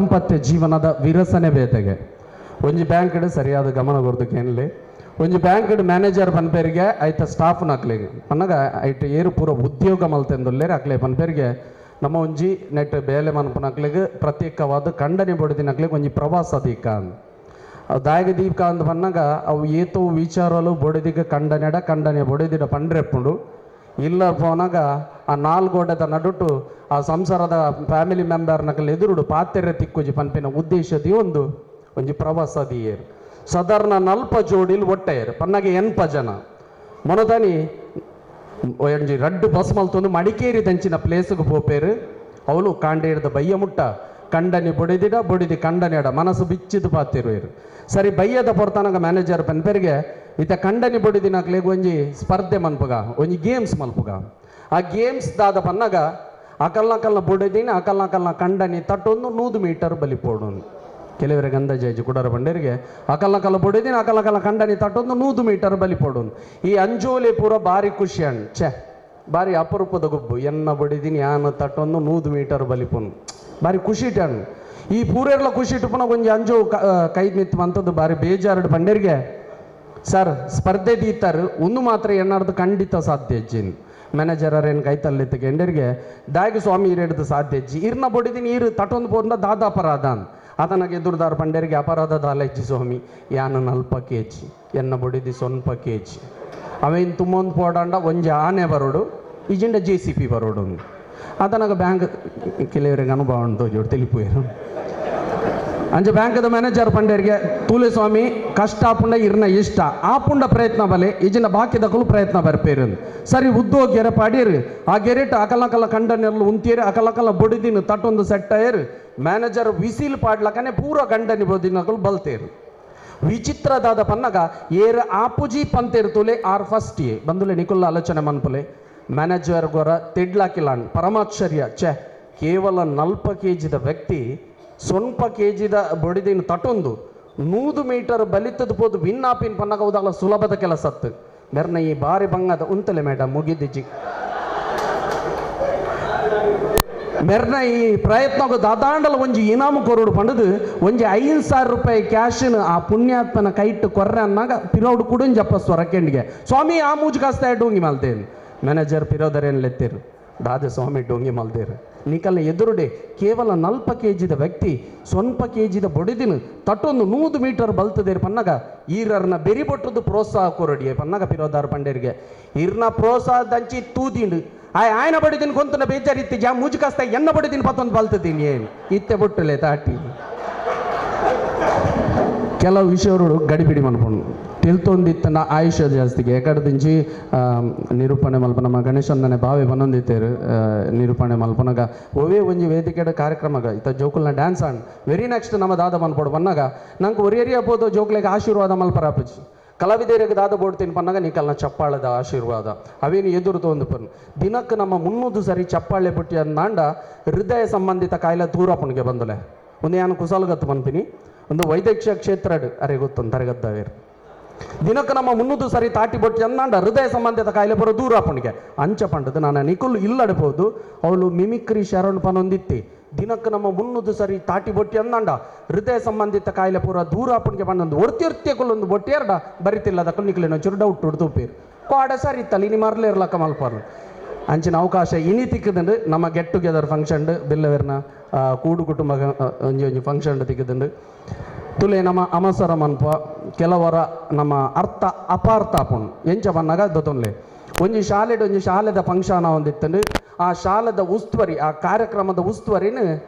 ದಾಂಪತ್ಯ ಜೀವನದ ವಿರಸನೆ ಬೇತೆಗೆ ಒಂಜಿ ಬ್ಯಾಂಕ್ಡ್ ಸರಿಯಾದ ಗಮನ ಕೊರ್ದು ಕೇನ್ಲೆ. ಒಂಜಿ ಬ್ಯಾಂಕ್ಡ್ ಮ್ಯಾನೇಜರ್ ಪನ್ಪೆರಿಗೆ ಐತ ಸ್ಟಾಫ್ ನಕ್ಲೆಗ್ ಪನ್ನಗ ಐಟ್ ಏರು ಪೂರ ಉದ್ಯೋಗ ಮಲ್ತೆಂದುಲ್ಲೇರು ಅಕ್ಲೆ ಪನ್ಪೆರಿಗೆ ನಮ್ಮ ಒಂಜಿ ನೆಟ್ ಬೇಲೆ ಮನ್ಪುನಕ್ಲೆಗ್ ಪ್ರತ್ಯೇಕವಾದ ಖಂಡನೆ ಬೊಡೆದಿನಕ್ಲೆಗ್ ಒಂಜಿ ಪ್ರವಾಸ ದೀಕ ದಾಯಗ ದೀಪ ಅಂದ್ ಪನ್ನಗ ಅವು ಏತೋ ವಿಚಾರಲು ಬೊಡೆದಿಗ ಖಂಡನೆಡ ಖಂಡನೆ ಬೊಡೆದಿಡ ಪಂಡ್ರೆಪ್ಪುಂಡು ಇಲ್ಲ ಪೋನಾಗ ಆ ನಾಲ್ಗೋಡೆದ ನಡುಟು ಆ ಸಂಸಾರದ ಫ್ಯಾಮಿಲಿ ಮೆಂಬರ್ನಕಲ್ ಎದುರುಡು ಪಾತೆರೆ ತಿಕ್ಕುಜಿ ಪನ್ಪಿನ ಉದ್ದೇಶದಿ ಒಂದು ಒಂಜಿ ಪ್ರವಾಸ ದಿಯೇರು ಸಾಧಾರಣ ನಲ್ಪ ಜೋಡಿಲ್ ಒಟ್ಟೆಯರು ಪನ್ನಾಗೆ ಎನ್ಪ ಜನ ಮೊನದಾನಿ ಒಂಜಿ ರಡ್ಡು ಬಸ್ ಮಲ್ತೊಂದು ಮಡಿಕೇರಿ ದಂಚಿನ ಪ್ಲೇಸ್ಗೆ ಪೋಪೇರು ಅವಳು ಕಾಂಡೇರ್ದ ಬಯ್ಯ ಮುಟ್ಟ ಕಂಡನಿ ಬೊಡಿದಿಡ ಬೊಡಿದಿ ಕಂಡನಿಡ ಮನಸ್ಸು ಬಿಚ್ಚಿದು ಪಾತಿರುವೆರು. ಸರಿ ಬಯ್ಯದ ಪೊರ್ತನಗ ಮ್ಯಾನೇಜರ್ ಪನ್ಪೆರಿಗೆ ಇತ ಕಂಡನಿ ಬೊಡಿದಿನಕ್ಲೆಗ್ ಒಂಜಿ ಸ್ಪರ್ಧೆ ಮನ್ಪುಗ ಒಂಜಿ ಗೇಮ್ಸ್ ಮಲ್ಪುಗ ಆ ಗೇಮ್ಸ್ ದಾದ ಪನ್ನಗ ಅಕಲ್ನಕಲ್ನ ಬೊಡಿದಿನ ಅಕಲ್ನಕಲ್ನ ಕಂಡನಿ ತಟ್ಟೊಂದು 100 ಮೀಟರ್ ಬಲಿಪೋಡು. ಕೆಲವರಿಗೆ ಅಂದಾಜು ಕುಡರ ಬಂಡೇರಿಗೆ ಅಕಲ್ನಕಲ್ಲ ಬೊಡಿದಿನ ಅಕಲ್ನಕಲ್ಲ ಕಂಡನಿ ತಟ್ಟೊಂದು 100 ಮೀಟರ್ ಬಲಿಪೋಡು. ಈ ಅಂಜೋಲೆ ಪೂರ ಬಾರಿ ಖುಷಿ ಅಣ್ ಛೆ ಬಾರಿ ಅಪರೂಪದ ಗುಬ್ಬು ಎನ್ನ ಬಡಿದಿನಿ ಯಾನ ತಟ್ಟೊಂದು 100 ಮೀಟರ್ ಬಲಿಪೋನು ಬಾರಿ ಖುಷಿ ಇಟ್ಟನು. ಈ ಪೂರೆರ್ಲ ಖುಷಿ ಇಟ್ಟು ಒಂಜಿ ಅಂಜು ಕೈ ನಿತ್ತು ಮಂತದ್ದು ಬಾರಿ ಬೇಜಾರು ಬಂಡೇರಿಗೆ ಸರ್ ಸ್ಪರ್ಧೆ ದೀತಾರು ಒಂದು ಮಾತ್ರ ಏನಾರ್ದು ಖಂಡಿತ ಸಾಧ್ಯ ಅಜ್ಜಿನ್ ಮ್ಯಾನೇಜರ್ ಏನು ಕೈ ತಲ್ಲಿತ್ತು ಗೆಂಡರಿಗೆ ದಾಗಿ ಸ್ವಾಮಿ ಹಿಡಿದು ಸಾಧ್ಯ ಅಜ್ಜಿ ಇರ್ನ ಬೊಡಿದಿನಿ ಇರು ತಟ್ಟೊಂದು ಪೋರ್ನ ದಾದ ಅಪರಾಧ ಆತನಾಗ ಎದುರುದಾರ ಪಂಡೇರಿಗೆ ಅಪರಾಧ ದಾಲಜ್ಜಿ ಸ್ವಾಮಿ ಯಾನ ನಲ್ಪ ಕೆ ಜಿ ಎನ್ನ ಬೊಡಿದಿ ಸೊನ್ಪ ಕೆ ಜಿ ಅವೇನು ತುಂಬೊಂದು ಪೋಡಾಂಡ ಒಂಜಿ ಆನೆ ಬರೋಡು ಈಜಿಂಡ J C P ಬರೋಡು ಆತನಾಗ bank ಕೆಲವರಿಗೆ ಅನುಭವ ಉಂಟು ಜೋಡು ತಿಳಿಪುಯರು ಅಂಚ ಬ್ಯಾಂಕದ ಮ್ಯಾನೇಜರ್ ಪಂಡೇರಿಗೆ ತೂಲೆ ಸ್ವಾಮಿ ಕಷ್ಟ ಆಪುಂಡ ಇರ್ನ ಇಷ್ಟ ಆಪುಂಡ ಪ್ರಯತ್ನ ಬಲೆ ಈಜಿನ ಬಾಕಿದಕಲು ಪ್ರಯತ್ನ ಬರ್ಪೇರು ಸರಿ ಉದ್ದೋ ಗೆರೆ ಪಾಡೀರು ಆ ಗೆರೆಟ್ ಅಕಲಕಲ ಕಂಡನೆಲ್ಲ ಉಂತೀರು ಅಕಲಕಲ ಬೊಡಿದಿನ ತಟ್ಟೊಂದು ಸೆಟ್ ಆಯರು ಮ್ಯಾನೇಜರ್ ವಿಸಿಲ್ ಪಾಡ್ಲಕನೆ ಪೂರ ಗಂಡನಿ ಬೊದಿನಕಲು ಬಲ್ತೇರು. ವಿಚಿತ್ರದಾದ ಪನ್ನಗ ಏರ್ ಆಪುಜಿ ಪಂತೇರು ತುಲೆ R first A ಬಂದುಲೆ ನಿಕುಲ್ಲ ಆಲೋಚನೆ ಮನ್ಪುಲೆ ಮ್ಯಾನೇಜರ್ ಗೊರ ತೆಡ್ಲಾಕಿಲಾನ್ ಪರಮಾಶ್ಚರ್ಯ ಛೆ ಕೇವಲ ನಲ್ಪ ಕೆ ಜಿದ ವ್ಯಕ್ತಿ ಸೊನ್ಪ ಕೆ ಜಿದ ಬೊಡಿದಿನ ತಟೊಂದು 100 ಮೀಟರ್ ಬಲಿತದ ಪೋದು ವಿನ್ನಾಪಿನ ಪನ್ನಗ ಉದಾಗಲ ಸುಲಭದ ಕೆಲಸತ್ತು ಮೆರ್ನ ಈ ಬಾರಿ ಬಂಗದ ಉಂತಲೆ ಮೇಡಮ್ ಮುಗಿದಿಜ್ಜಿ ಮೆರ್ನ ಈ ಪ್ರಯತ್ನకు ದಾದಾಂಡಲ ಒಂಜಿ ಇನಾಮು ಕೊರಡು ಪಂಡದು ಒಂಜಿ 5,000 ರೂಪಾಯಿ ಕ್ಯಾಶನ್ ಆ ಪುಣ್ಯಾತ್ಮನ ಕೈಟ್ಟು ಕೊರ್ರೆ ಅನ್ನಾಗ ಪಿರೋಡು ಕುಡುಂಜಪ್ಪ ಸ್ವರಕೆಂಡಿಗೆ ಸ್ವಾಮಿ ಆ ಮೂಜು ಕಾಸ್ತ ಡೋಂಗಿ ಮಲ್ತೇನು ಮ್ಯಾನೇಜರ್ ಪಿರೋದರೇನು ಲೆತ್ತೀರು ದಾದೆ ಸ್ವಾಮಿ ಡೋಂಗಿ ಮಲ್ತೇರು ನಿಕಲ್ನ ಎದುರುಡೆ ಕೇವಲ ನಲ್ಪ ಕೆ ಜಿದ ವ್ಯಕ್ತಿ ಸೊನ್ಪ ಕೆ ಜಿದ ಬೊಡಿದಿನ ತಟ್ಟೊಂದು 100 ಮೀಟರ್ ಬಲ್ತದೇರು ಪನ್ನಗ ಈರರ್ನ ಬೆರಿಬೊಟ್ಟದ್ದು ಪ್ರೋತ್ಸಾಹ ಕೊರಡಿಯೇ ಪನ್ನಗ ಪಿರೋದಾರ ಪಂಡೇರಿಗೆ ಇರ್ನ ಪ್ರೋತ್ಸಾಹ ದಂಚಿ ತೂದಿಂಡು ಆಯ್ ಆಯನ ಬಡಿದಿನ ಕೊಂತನ ಬೇಜಾರಿತ್ತು ಜಾ ಮೂಜು ಕಾಸ್ತ ಎನ್ನ ಬಡಿದಿನ ಪತ್ತೊಂದು ಬಲ್ತದೀನಿ ಏನು ಇತ್ತೆ ಬೊಟ್ಟಲೆ ತಾಟಿ. ಕೆಲವು ವಿಷಯಗಳು ಗಡಿಬಿಡಿ ಮನ್ಪುಂಡು ತಿಳ್ತೊಂದಿತ್ತನ ಆಯುಷ್ಯ ಜಾಸ್ತಿಗೆ ಎಕಡದಿಂಚಿ ನಿರೂಪಣೆ ಮಲ್ಪ ನಮ್ಮ ಗಣೇಶಣ್ಣನೆ ಬಾವಿ ಬನ್ನೊಂದಿತ್ತೇರು ನಿರೂಪಣೆ ಮಲ್ಪನಗ ಒವೇ ಒಂಜಿ ವೇದಿಕೆಡ ಕಾರ್ಯಕ್ರಮಗ ಇತ್ತ ಜೋಕುಲ್ನ dance on very next ನಮ್ಮ ದಾದ ಮನ್ಪೋಡು ಬನ್ನಾಗ ನಂಗೆ ಒರಿಯರಿಯ ಪೋದು ಜೋಕ್ಲೆಗೆ ಆಶೀರ್ವಾದ ಮಲ್ಪರಾಪುಜಿ ಕಲಾವಿದರಿಗೆ ದಾದ ಬೋಡ್ತೀನಿ ಪನ್ನಾಗ ನಿಕಲ್ನ ಚಪ್ಪಾಳದ ಆಶೀರ್ವಾದ ಅವೇನು ಎದುರು ಒಂದು ಪನ್ ದಿನಕ್ಕೆ ನಮ್ಮ 300 ಸರಿ ಚಪ್ಪಾಳೆ ಪುಟ್ಟಿ ಅಂದಾಂಡ ಹೃದಯ ಸಂಬಂಧಿತ ಕಾಯಿಲೆ ದೂರ ಪುಣ್ಗೆ ಬಂದಲೆ ಒಂದು ಯಾನು ಕುಸಲ್ಗತ್ತು ಪನ್ಪಿನಿ ಒಂದು ವೈದ್ಯಕೀಯ ಕ್ಷೇತ್ರ ಅರೆ ಗೊತ್ತೊಂದು ತರಗದ್ದಾವೇರು ದಿನಕ್ಕೆ ನಮ್ಮ 300 ಸರಿ ತಾಟಿ ಬೊಟ್ಟಿ ಅಂದಾಂಡ ಹೃದಯ ಸಂಬಂಧಿತ ಕಾಯಿಲೆ ಬರೋ ದೂರ ಪುಣ್ಗೆ ಅಂಚ ಪಂಡದು ನಾನು ನಿಕುಲ್ ಇಲ್ಲಡಬಹುದು ಅವಳು ಮಿಮಿಕ್ರಿ ಶರಣ್ ಪನೊಂದಿತ್ತಿ ದಿನಕ್ಕೆ ನಮ್ಮ 300 ಸರಿ ತಾಟಿ ಬೊಟ್ಟಿ ಅಂದಾಂಡ ಹೃದಯ ಸಂಬಂಧಿತ ಕಾಯಿಲೆ ಪೂರ ದೂರ ಪುಣ್ಗೆ ಪಂಡೊಂದು ಒರ್ತಿ ಒಂದು ಬೊಟ್ಟಿ ಎರಡ ಬರಿತಿಲ್ಲ ಅದಕ್ಕೆ ನಿಕ್ಲೇನೋ ಚೂರು ಡೌಟ್ ಉಡ್ದು ಕೋಡ ಸರಿ ಇತ್ತಲ್ಲ ಇನಿ ಮರಲೇರ್ಲಕ್ಕ ಮಲ್ಪಾರು ಅಂಚಿನ ಅವಕಾಶ ಇನಿ ತಿಕ್ಕದಂಡು ನಮ್ಮ get together function ಬಿಲ್ಲವೇರ್ನ ಕೂಡು ಕುಟುಂಬ ಒಂಜಿ ಒಂಜಿ ಫಂಕ್ಷನ್ ತಿಕ್ಕದಂಡು ತುಲೆ ನಮ್ಮ ಅಮಸರ ಮನ್ಪ ಕೆಲವರ ನಮ್ಮ ಅರ್ಥ ಅಪಾರ್ಥ ಆಪುಂಡು ಎಂಚ ಪನ್ನಾಗ ದೊತ್ತೊನ್ಲೆ ಒಂಜಿ ಶಾಲೆಡ್ ಒಂಜಿ ಶಾಲೆದ ಫಂಕ್ಷನ್ ಒಂದಿತ್ತಂಡು ಆ ಶಾಲೆದ ಉಸ್ತುವಾರಿ ಆ ಕಾರ್ಯಕ್ರಮದ ಉಸ್ತುವಾರಿನ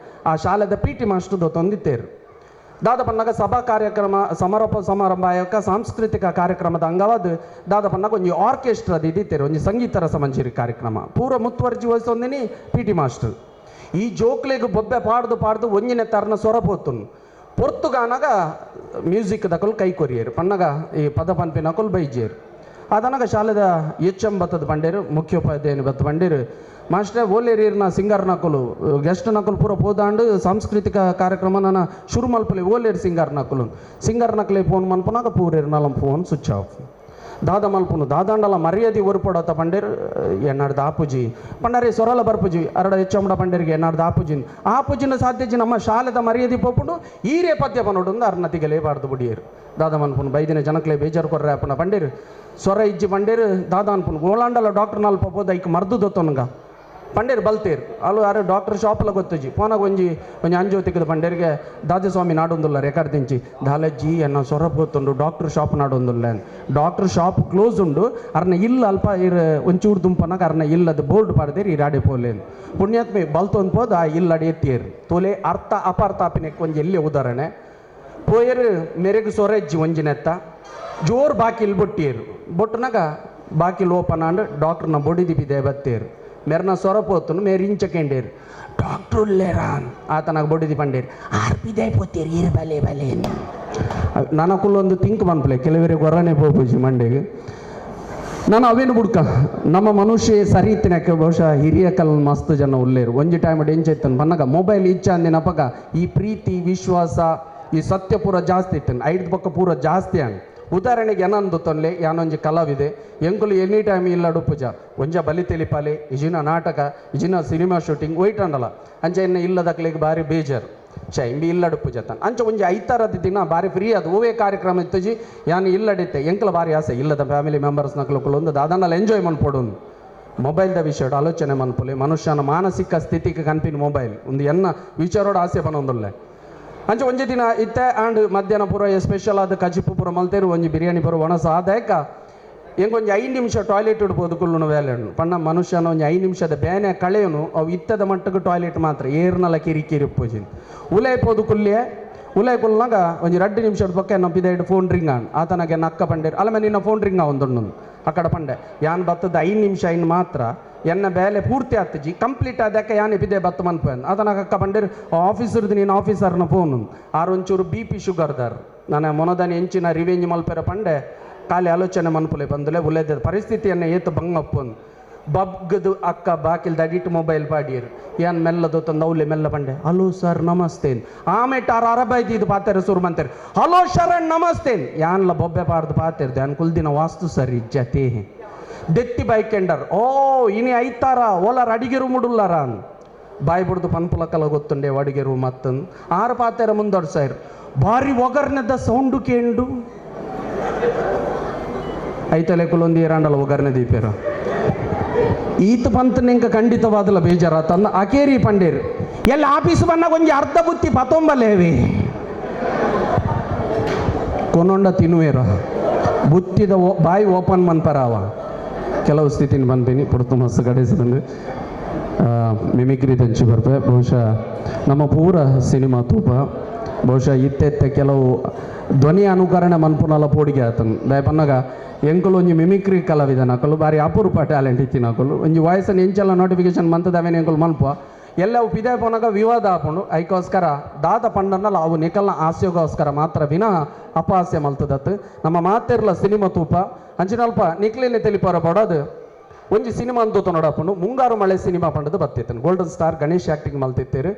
ಆ ಶಾಲೆದ P T master ದೊತ್ತೊಂದಿತ್ತೇರು ದಾದ ಪನ್ನಾಗ ಸಭಾ ಕಾರ್ಯಕ್ರಮ ಸಮಾರೋಪ ಸಮಾರಂಭ ಆಯೋಗ ಸಾಂಸ್ಕೃತಿಕ ಕಾರ್ಯಕ್ರಮದ ಅಂಗವಾದ ದಾದ ಪನ್ನಾಗ ಒಂಜಿ ಆರ್ಕೆಸ್ಟ್ರಾ ಇದ್ದಿತ್ತೇರು ಒಂಜಿ ಸಂಗೀತ ರಸಮಂಜರಿ ಕಾರ್ಯಕ್ರಮ ಪೂರ ಮುತ್ತುವರ್ಜಿ ವಹಿಸೊಂದಿನಿ P T master ಈ ಜೋಕ್ಲೆಗ್ ಬೊಬ್ಬೆ ಪಾಡ್ದು ಪಾಡ್ದು ಒಂಜಿನ ತರನ ಸೊರ ಪೋತುನು ಪೊರ್ತುಗಾನಾಗ ಮ್ಯೂಸಿಕ್ ದಕಲು ಕೈ ಕೊರಿಯರು ಪನ್ನಗ ಈ ಪದ ಪನ್ಪಿನಕುಲು ಬೈಜೇರು ಅದನಾಗ ಶಾಲೆದ ಎಚ್ ಎಂ ಬತ್ತದ ಪಂಡೇರು ಮುಖ್ಯೋಪಾಧ್ಯಾಯನ ಬತ್ತ ಪಂಡೇರು ಮಾಸ್ಟ್ರೆ ಓಲೇರಿರ್ನ ಸಿಂಗರ್ ನಕಲು ಗೆಸ್ಟ್ ನಕಲು ಪೂರ ಪೋದಾಂಡು ಸಾಂಸ್ಕೃತಿಕ ಕಾರ್ಯಕ್ರಮ ನನ್ನ ಶುರು ಮಲ್ಪಲೆ ಓಲೇರು ಸಿಂಗರ್ ನಕಲು ಸಿಂಗರ್ ನಕಲೆ ಫೋನ್ ಮನ್ಪನಾಗ ಪೂರೇರು ನಲಂ phone switch off. ದಾದ ಮಲ್ಪುನು ದಾದಾಂಡಲ ಮರ್ಯಾದೆ ಒರ್ಪೊಡತ್ತ ಪಂಡೇರು ಎನ್ನಾಡ್ದು ಆಪುಜಿ ಪಂಡರೆ ಸೊರಲ ಬರ್ಪುಜಿ ಅರಡ ಹೆಚ್ಚಮ್ಮಡ ಪಂಡೇರಿಗೆ ಎನ್ನಾಡ್ದು ಆಪುಜಿ ಆಪುಜಿನ ಸಾಧ್ಯಜಿ ನಮ್ಮ ಶಾಲೆದ ಮರ್ಯಾದೆ ಪೋಪುಂಡು ಈರೇ ಪದ್ಯ ಪನೋಡು ಅರ್ನ ತಿಗಲೇ ಬಾರ್ದು ಬುಡಿಯರು ದಾದ ಮನ್ಪುನು ಬೈದಿನ ಜನಕ್ಲೆ ಬೇಜಾರು ಕೊರ್ರೆ ಅಪ್ಪನ ಪಂಡೇರು ಸೊರ ಇಜ್ಜಿ ಪಂಡೇರು ದಾದ ಅನ್ಪುನು ಓಲಾಂಡಲ ಡಾಕ್ಟರ್ ನಲ್ಪ ಪೋದ ಐಕ್ ಮರ್ದು ದೊತ್ತೊನ್ಗ ಪಂಡೇರು ಬಲ್ತೇರು ಅಲ್ಲು ಯಾರು ಡಾಕ್ಟರ್ ಶಾಪ್ಲ ಗೊತ್ತುಜಿ ಪೋನಾಗ ಒಂಜಿ ಒಂಜಿ ಅಂಜೋ ತಿಕ್ಕದ ಪಂಡೇರಿಗೆ ದಾದಸ್ವಾಮಿ ನಾಡೊಂದುಲ್ಲ ರೆಕಾರ್ಡ್ ದಿಂಚಿ ದಾಲಜ್ಜಿ ಎನ್ನ ಸೊರ ಗೊತ್ತುಂಡು ಡಾಕ್ಟರ್ ಶಾಪ್ ನಾಡೊಂದುಲ್ಲ doctor shop close ಉಂಡು ಅರ್ನ ಇಲ್ಲ ಅಲ್ಪ ಇರ್ ಒಂಚೂರು ದುಂಪನಾಗ ಅರ್ನ ಇಲ್ಲದ ಬೋರ್ಡ್ ಪಾಡ್ದೇರು ಈ ರಾಡೆ ಪೋಲೇನು ಪುಣ್ಯಾತ್ಮೆ ಬಲ್ತೊಂದು ಪೋದ ಆ ಇಲ್ಲಡಿ ಎತ್ತಿಯರು ತೋಲೆ ಅರ್ಥ ಅಪಾರ್ಥ ಆಪಿನಕ್ಕೆ ಒಂಜಿ ಎಲ್ಲಿ ಉದಾಹರಣೆ ಪೋಯರು ಮೆರೆಗ್ ಸೊರೆಜ್ಜಿ ಒಂಜಿನೆತ್ತ ಜೋರು ಬಾಕಿಲ್ ಬೊಟ್ಟಿಯರು ಬೊಟ್ಟನಾಗ ಬಾಕಿಲ್ ಓಪನ್ ಆಂಡ್ ಡಾಕ್ಟರ್ನ ಬೊಡಿ ದಿಪಿದೆ ಬತ್ತೇರು ಮೆರ್ನ ಸೊರ ಪೋತನು ಮೇರ್ ಇಂಚಕೆಂಡೇರು ಡಾಕ್ಟ್ರು ಉಲ್ಲೇರಾನ್ ಆತನಾಗ ಬೊಡಿದಿ ಪಂಡೇರು ಆರ್ ಪಿದೆ ಪೋತೇರು ಇರು ಬಲೆ ಬಲೆ ನನಕುಲ್ಲೊಂದು ತಿಂಕ್ ಮನ್ಪಲೆ ಕೆಲವರಿಗೆ ಗೊರನೆ ಪೋಪುಜಿ ಮಂಡೆಗೆ ನಾನು ಅವೇನು ಬುಡ್ಕ ನಮ್ಮ ಮನುಷ್ಯ ಸರಿ ಇತ್ತಿನಕ್ಕೆ ಬಹುಶಃ ಹಿರಿಯ ಕಲ್ ಮಸ್ತ್ ಜನ ಉಲ್ಲೇರು ಒಂಜಿ ಟೈಮ್ ಎಂಚ ಇತ್ತನು ಬನ್ನಗ ಮೊಬೈಲ್ ಇಚ್ಚ ಅಂದಿನಪಗ ಈ ಪ್ರೀತಿ ವಿಶ್ವಾಸ ಈ ಸತ್ಯ ಪೂರ ಜಾಸ್ತಿ ಇತ್ತನು ಐದು ಪಕ್ಕ ಪೂರ ಜಾಸ್ತಿ ಅನ್ ಉದಾಹರಣೆಗೆ ಏನಂದು ತೊನ್ಲೆ ಯಾನೊಂಜಿ ಕಲಾವಿದೆ ಎಂಕುಲು ಎನಿ ಟೈಮ್ ಇಲ್ಲ ಪೂಜ ಒಂಜ ಬಲಿ ತಿಳಿಪಾಲೆ ಇಜಿನ ನಾಟಕ ಇಜಿನ ಸಿನಿಮಾ ಶೂಟಿಂಗ್ ಒಯ್ಟ್ ಅಂಡಲ ಅಂಚ ಇನ್ನು ಇಲ್ಲದಕ್ಲಿಗೆ ಭಾರಿ ಬೇಜಾರು ಚ ಇಂಬಿ ಇಲ್ಲಡು ಪೂಜೆ ತಾನು ಅಂಚ ಒಂಜಿ ಐತಾರದ ದಿನ ಭಾರಿ ಫ್ರೀ ಅದು ಓವೇ ಕಾರ್ಯಕ್ರಮ ಇತ್ತುಜಿ ಯಾನು ಇಲ್ಲಡಿತ್ತೆ ಎಂಕಲ ಭಾರಿ ಆಸೆ ಇಲ್ಲದ ಫ್ಯಾಮಿಲಿ ಮೆಂಬರ್ಸ್ ನಕ್ಲು ದಾದನಲ್ಲ ಎಂಜಾಯ್ ಮನ್ಪೊಡು ಮೊಬೈಲ್ದ ವಿಷಯ ಆಲೋಚನೆ ಮನ್ಪುಲೆ ಮನುಷ್ಯನ ಮಾನಸಿಕ ಸ್ಥಿತಿಗೆ ಕನ್ಪಿನ ಮೊಬೈಲ್ ಒಂದು ಎನ್ನ ವಿಚಾರೋಡ ಆಸೆ ಪನೊಂದುಲ್ಲೆ ಅಂಚ ಒಂಜಿ ದಿನ ಇತ್ತೆ ಆಂಡ್ ಮಧ್ಯಾಹ್ನ ಪೂರ ಸ್ಪೆಷಲ್ ಆದ ಕಜಿಪು ಪೂರ ಮಲ್ತೇರು ಒಂಜಿ ಬಿರಿಯಾನಿ ಪೂರ ಒಣಸ ಆದಾಯಕ ಎಂಕೊಂಜಿ 5 ನಿಮಿಷ ಟಾಯ್ಲೆಟ್ ಇಡ್ಬೋದು ಕುಲ್ಲುನು ವೇಲೆಣ್ಣು ಪಣ್ಣ ಮನುಷ್ಯನ ಒಂಜಿ 5 ನಿಮಿಷದ ಬೇನೆ ಕಳೆಯನು ಅವು ಇತ್ತದ ಮಟ್ಟಕ್ಕೆ ಟಾಯ್ಲೆಟ್ ಮಾತ್ರ ಏರ್ನಲ ಕಿರಿ ಕಿರಿ ಪೂಜಿನ ಉಲೈ ಪೋದು ಕುಲ್ಲಿಯೆ ಉಲೈ ಕುಲ್ನಾಗ ಒಂಜಿ 2 ನಿಮಿಷದ ಪಕ್ಕ ನಮ್ಮ phone ring on ಆತನಾಗೆ ನಕ್ಕ ಪಂಡೇರು ಅಲ್ಲ ನಿನ್ನ ಫೋನ್ ರಿಂಗ್ ಒಂದೊಂದು ಅಕ್ಕಡ ಪಂಡೆ ಯಾನ್ ಬತ್ತದ 5 ನಿಮಿಷ ಇನ್ನು ಮಾತ್ರ ಎನ್ನ ಬೇಲೆ ಪೂರ್ತಿ ಆತಜಿ ಕಂಪ್ಲೀಟ್ ಆದಕ್ಕೆ ಯಾನ್ ಬಿದ್ದೆ ಬತ್ತು ಮನ್ಪೇನ್ ಆತನಾಗ ಅಕ್ಕ ಪಂಡೇರು ಆಫೀಸರ್ದು ನೀನು ಆಫೀಸರ್ನ ಫೋನ್ ಆರು ಒಂಚೂರು BP ಶುಗರ್ದಾರ್ ನಾನು ಮೊನದಾನಿ ಎಂಚಿನ ರಿವೆಂಜ್ ಮಲ್ಪೆರ ಪಂಡೆ ಖಾಲಿ ಆಲೋಚನೆ ಮನ್ಪುಲೆ ಬಂದಲೆ ಉಲೇದ ಪರಿಸ್ಥಿತಿಯನ್ನು ಏತು ಬಂಗಪ್ಪನ್ ಬಗ್ಗದು ಅಕ್ಕ ಬಾಕಿಲ್ ದಡಿಟ್ಟು ಮೊಬೈಲ್ ಪಾಡಿಯರು ಏನ್ ಮೆಲ್ಲದು ತಂದು ಅವಲೆ ಮೆಲ್ಲ ಪಂಡೆ ಹಲೋ ಸರ್ ನಮಸ್ತೆ ಆಮೇಟ ಆರು ಅರಬೈತಿ ಇದು ಪಾತೆರ ಸುರು ಮಂತಾರೆ ಹಲೋ ಶರಣ್ ನಮಸ್ತೆ ಯಾನ್ಲ ಬೊಬ್ಬೆ ಪಾಡ್ದು ಪಾತಿರ್ದೆ ಅನ್ ಕುಲ್ದಿನ ವಾಸ್ತು ಸರ್ ಇಜ್ಜತಿ ದೆತ್ತಿ ಬೈಕೆಂಡರ್ ಓ ಇನಿ ಐತಾರ ಓಲಾರ ಅಡಿಗೆ ರೂಮ್ ಉಡುಲ್ಲಾರ ಬಾಯ್ ಬಿಡ್ದು ಪನ್ಪುಲಕ್ಕಲ ಗೊತ್ತುಂಡೆ ಅಡಿಗೆ ರೂಮ್ ಅತ್ತನ್ ಆರು ಪಾತೆರ ಮುಂದೊಡ್ ಸರ್ ಭಾರಿ ಒಗರ್ನೆದ ಸೌಂಡು ಕೇಂಡು ಐತಲೆ ಕುಲೊಂದು ಏರಾಂಡಲ ಒಗರ್ನೆ ದೀಪೇರ ಈತ ಪಂತ ನಿಂಕ ಖಂಡಿತವಾದಲ ಬೇಜಾರ ತಂದ ಅಕೇರಿ ಪಂಡೇರು ಎಲ್ಲ ಆಫೀಸ್ ಬನ್ನಾಗ ಒಂಜಿ ಅರ್ಧ ಬುತ್ತಿ ಪತೊಂಬಲೇವಿ ಕೊನೊಂಡ ತಿನ್ನುವೇರ ಬುತ್ತಿದ ಬಾಯಿ ಓಪನ್ ಮನ್ಪರಾವ ಕೆಲವು ಸ್ಥಿತಿನ ಬಂದೀನಿ ಪುಡ್ತು ಮಸ್ತ್ ಕಡೆಸದಂದು ಮಿಮಿಕ್ರಿ ತಂಚಿ ಬರ್ಪೆ ಬಹುಶಃ ನಮ್ಮ ಪೂರ ಸಿನಿಮಾ ತೂಪ ಬಹುಶಃ ಇತ್ತೆತ್ತೆ ಕೆಲವು ಧ್ವನಿ ಅನುಕರಣೆ ಮನ್ಪುನಲ ಪೋಡಿಗೆ ಆತನು ದಯಪನ್ನಾಗ ಎಂಕುಲು ಒಂಜಿ ಮಿಮಿಕ್ರಿ ಕಲಾವಿದನ ಅಕಲು ಬಾರಿ ಅಪರೂಪ ಟ್ಯಾಲೆಂಟ್ ಇತ್ತಿನ ಅಕಲು ಒಂಜಿ ವಾಯ್ಸನ್ನು ಎಂಚೆಲ್ಲ ನೋಟಿಫಿಕೇಶನ್ ಮಂತದವೇನು ಎಂಕುಲು ಮನ್ಪ ಎಲ್ಲವು ಪಿದೆ ಪೋನಾಗ ವಿವಾದ ಆಪುಂಡು ಐಕೋಸ್ಕರ ದಾದ ಪಂಡನ್ನಲ್ಲ ಅವು ನಿಕಲ್ನ ಹಾಸ್ಯಗೋಸ್ಕರ ಮಾತ್ರ ವಿನಃ ಅಪಹಾಸ್ಯ ಮಲ್ತದತ್ತು ನಮ್ಮ ಮಾತಿರ್ಲ ಸಿನಿಮಾ ತೂಪ ಅಂಚಿನಲ್ಪ ನಿಕ್ಲಿನೇ ತಿಳಿಪಾರ ಪಡೋದು ಒಂಜಿ ಸಿನಿಮಾ ಅಂತ ನೋಡಪ್ಪನು ಮುಂಗಾರು ಮಳೆ ಸಿನಿಮಾ ಪಂಡದು ಬತ್ತಿತ್ತನು golden star Ganesh acting ಮಲ್ತಿತ್ತೇರು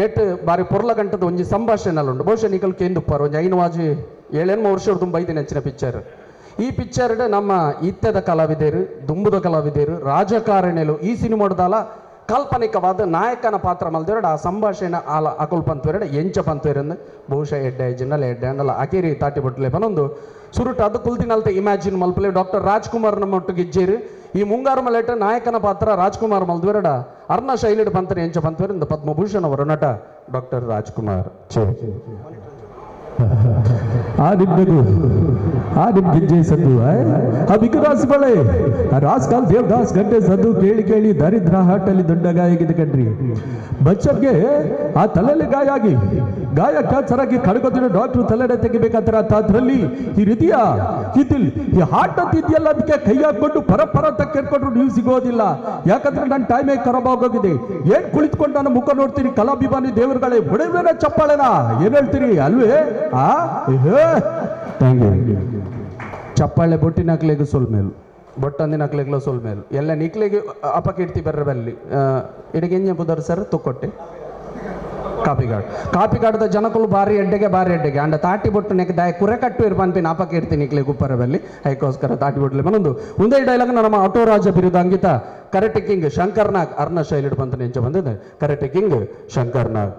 net ಬಾರಿ ಪೊರ್ಲ ಗಂಟದ ಒಂಜಿ ಸಂಭಾಷಣೆ ಉಂಡು ಬಹುಶಃ ನಿಕಲ್ ಕೇಂದುಪ್ಪಾರು ಒಂಜಿ ಐನವಾಜಿ 7-8 ವರ್ಷ ತುಂಬ ಐದು ನೆಚ್ಚಿನ ಪಿಕ್ಚರ್ ಈ ಪಿಕ್ಚರ್ ನಮ್ಮ ಇತ್ತದ ಕಲಾವಿದರು ದುಂಬುದ ಕಲಾವಿದರು ರಾಜಕಾರಣಿಲು ಈ ಸಿನಿಮಾದಲ್ಲ ಕಾಲ್ಪನಿಕವಾದ ನಾಯಕನ ಪಾತ್ರ ಮಲ್ದಿರಡ ಆ ಸಂಭಾಷಣೆ ಆಲ ಅಕುಲ್ ಪಂತ್ವೆರಡ ಎಂಚ ಪಂತ್ವೆರಂದು ಬಹುಶಃ ಎಡ್ಡೆ ಜಿನ್ನಲ್ಲ ಎಡ್ಡೆ ಅಂಡಲ್ಲ ಅಕೇರಿ ತಾಟಿ ಬೊಟ್ಲೆ ಪನೊಂದು ಸುರುಟ ಅದು ಕುಲ್ದಿನಲ್ತೆ ಇಮ್ಯಾಜಿನ್ ಮಲ್ಪಲೆ ಡಾಕ್ಟರ್ ರಾಜ್ಕುಮಾರ್ ನಮ್ಮ ಒಟ್ಟಿಗೆ ಇಜ್ಜೇರು ಈ ಮುಂಗಾರು ಮಲೆಟ ನಾಯಕನ ಪಾತ್ರ ರಾಜ್ಕುಮಾರ್ ಮಲ್ದ್ವೆರಡ ಅರ್ಣ ಶೈಲಿಡ್ ಪಂತನ ಎಂಚ ಪಂತ್ವೆರಂದು ಪದ್ಮಭೂಷಣ್ ಅವರ ನಟ ಡಾಕ್ಟರ್ ರಾಜ್ಕುಮಾರ್. ಆ ನಿಮ್ಮದು ಆ ನಿಮ್ಗಿಜ್ಜೆ ಸದ್ದು ಆ ಬಿಕುದಾಸ್ ಬಳೆ ರಾಸ್ಕಾಲ್ ದೇವದಾಸ್ ಗಂಟೆ ಸದ್ದು ಕೇಳಿ ಕೇಳಿ ದರಿದ್ರ ಹಾಟಲ್ಲಿ ದೊಡ್ಡ ಗಾಯ ಕಣ್ರಿ. ಬಚ್ಚನ್ಗೆ ಆ ತಲೆಯಲ್ಲಿ ಗಾಯ ಆಗಿ ಗಾಯ ಕ್ಯಾನ್ಸರ್ ಆಗಿ ಕಡ್ಕೋತಿರೋ ಡಾಕ್ಟರ್ ತಲೆನೆ ತೆಗಿಬೇಕಂತಾರೆ. ಅದರಲ್ಲಿ ಈ ರೀತಿಯ ಇದಿಲ್ ಈ ಹಾರ್ಟ್ ಅಂತ ಇದೆಯಲ್ಲ, ಅದಕ್ಕೆ ಕೈ ಹಾಕೊಂಡು ಪರ ಪರ ಅಂತ ಕೇಳ್ಕೊಂಡ್ರು ನೀವು ಸಿಗೋದಿಲ್ಲ. ಯಾಕಂದ್ರೆ ನನ್ನ ಟೈಮೇ ಖರಾಬ್ ಆಗೋಗಿದೆ. ಏನ್ ಕುಳಿತುಕೊಂಡು ನಾನು ಮುಖ ನೋಡ್ತೀನಿ ಕಲಾಭಿಮಾನಿ ದೇವರುಗಳೇ, ಹೊಡೆವೇನ ಚಪ್ಪಾಳೆನಾ, ಏನ್ ಹೇಳ್ತೀರಿ ಅಲ್ವೇ? ಆ thank you. ಚಪ್ಪಾಳೆ ಬೊಟ್ಟಿನ ನಕ್ಲೆಗ್ ಸೊಲ್ಮೇಲು, ಬೊಟ್ಟಂದಿನ ನಕ್ಲೆಗ್ಲ ಸೊಲ್ಮೇಲು, ಎಲ್ಲ ನಿಕ್ಲೆಗೆ ಅಪಕೀರ್ತಿ ಬರ್ರ ಬಲ್ಲಿ. ಇಡಗೆಂಜ ಪುದರ್ ಸರ್ ತುಕ್ಕೊಟ್ಟೆ Kapikad ಕಾಪಿಗಾಡದ ಜನಕುಲು ಬಾರಿ ಎಡ್ಡೆಗೆ ಬಾರಿ ಎಡ್ಡೆಗೆ ಅಂಡ ತಾಟಿ ಬೊಟ್ಟು ನೆಕ್ ದಾಯ ಕುರೆ ಕಟ್ಟು ಇರ್ಪನ್ಪಿ ನಾಪಕ್ಕೆ ಇರ್ತೀನಿ ಇಕ್ಲೆ ಗುಪ್ಪರಬಲ್ಲಿ ಐಕೋಸ್ಕರ ತಾಟಿ ಬೊಟ್ಲೆ ಮನೊಂದು ಒಂದೇ ಡೈಲಾಗ್ ನಮ್ಮ ಆಟೋ ರಾಜ ಬಿರುದ ಅಂಗಿತ ಕರೆಕ್ಟ್ ಕಿಂಗ್ ಶಂಕರ್ ನಾಗ್ ಅರ್ಣ ಶೈಲಿಡ್ ಬಂತ ನೆಂಚ ಬಂದಿದೆ ಕರೆಕ್ಟ್ ಕಿಂಗ್ ಶಂಕರ್ ನಾಗ್.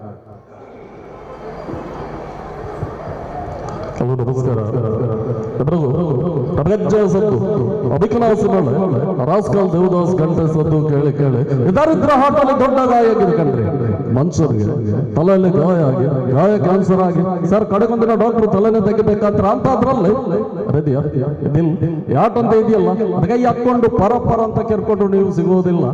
ಹಲೋ ನಮಸ್ಕಾರ ಎಲ್ರಿಗೂ. ನಮಗಜ್ಜ ಸದ್ದು ಅಭಿಕಲಾಸನಾಳೆ ರಾಸ್ಕಲ್ ದೇವದಾಸ್ ಗಂಟೆ ಸದ್ದು ಕೇಳಿ ಕೇಳಿ ದರಿದ್ರ ಹಾಟಲ್ಲಿ ದೊಡ್ಡ ಗಾಯ ಆಗಿದೆ ಕಣ್ರಿ. ಮನುಷ್ಯರಿಗೆ ತಲೆಯಲ್ಲಿ ಗಾಯ ಆಗಿ ಗಾಯ ಕ್ಯಾನ್ಸರ್ ಆಗಿ ಸರ್ ಕಡೆಗೊಂದಿನ ಡಾಕ್ಟರ್ ತಲೆನೇ ತೆಗಿಬೇಕಂತ ಅಂತ ಅದ್ರಲ್ಲಿ ರೆಡಿಯಾ ಇದಿಲ್ಲ ಯಾಟಂತ ಇದೆಯಲ್ಲ ಕೈ ಹಾಕೊಂಡು ಪರ ಪರ ಅಂತ ಕೆರ್ಕೊಂಡು ನೀವು ಸಿಗೋದಿಲ್ಲ.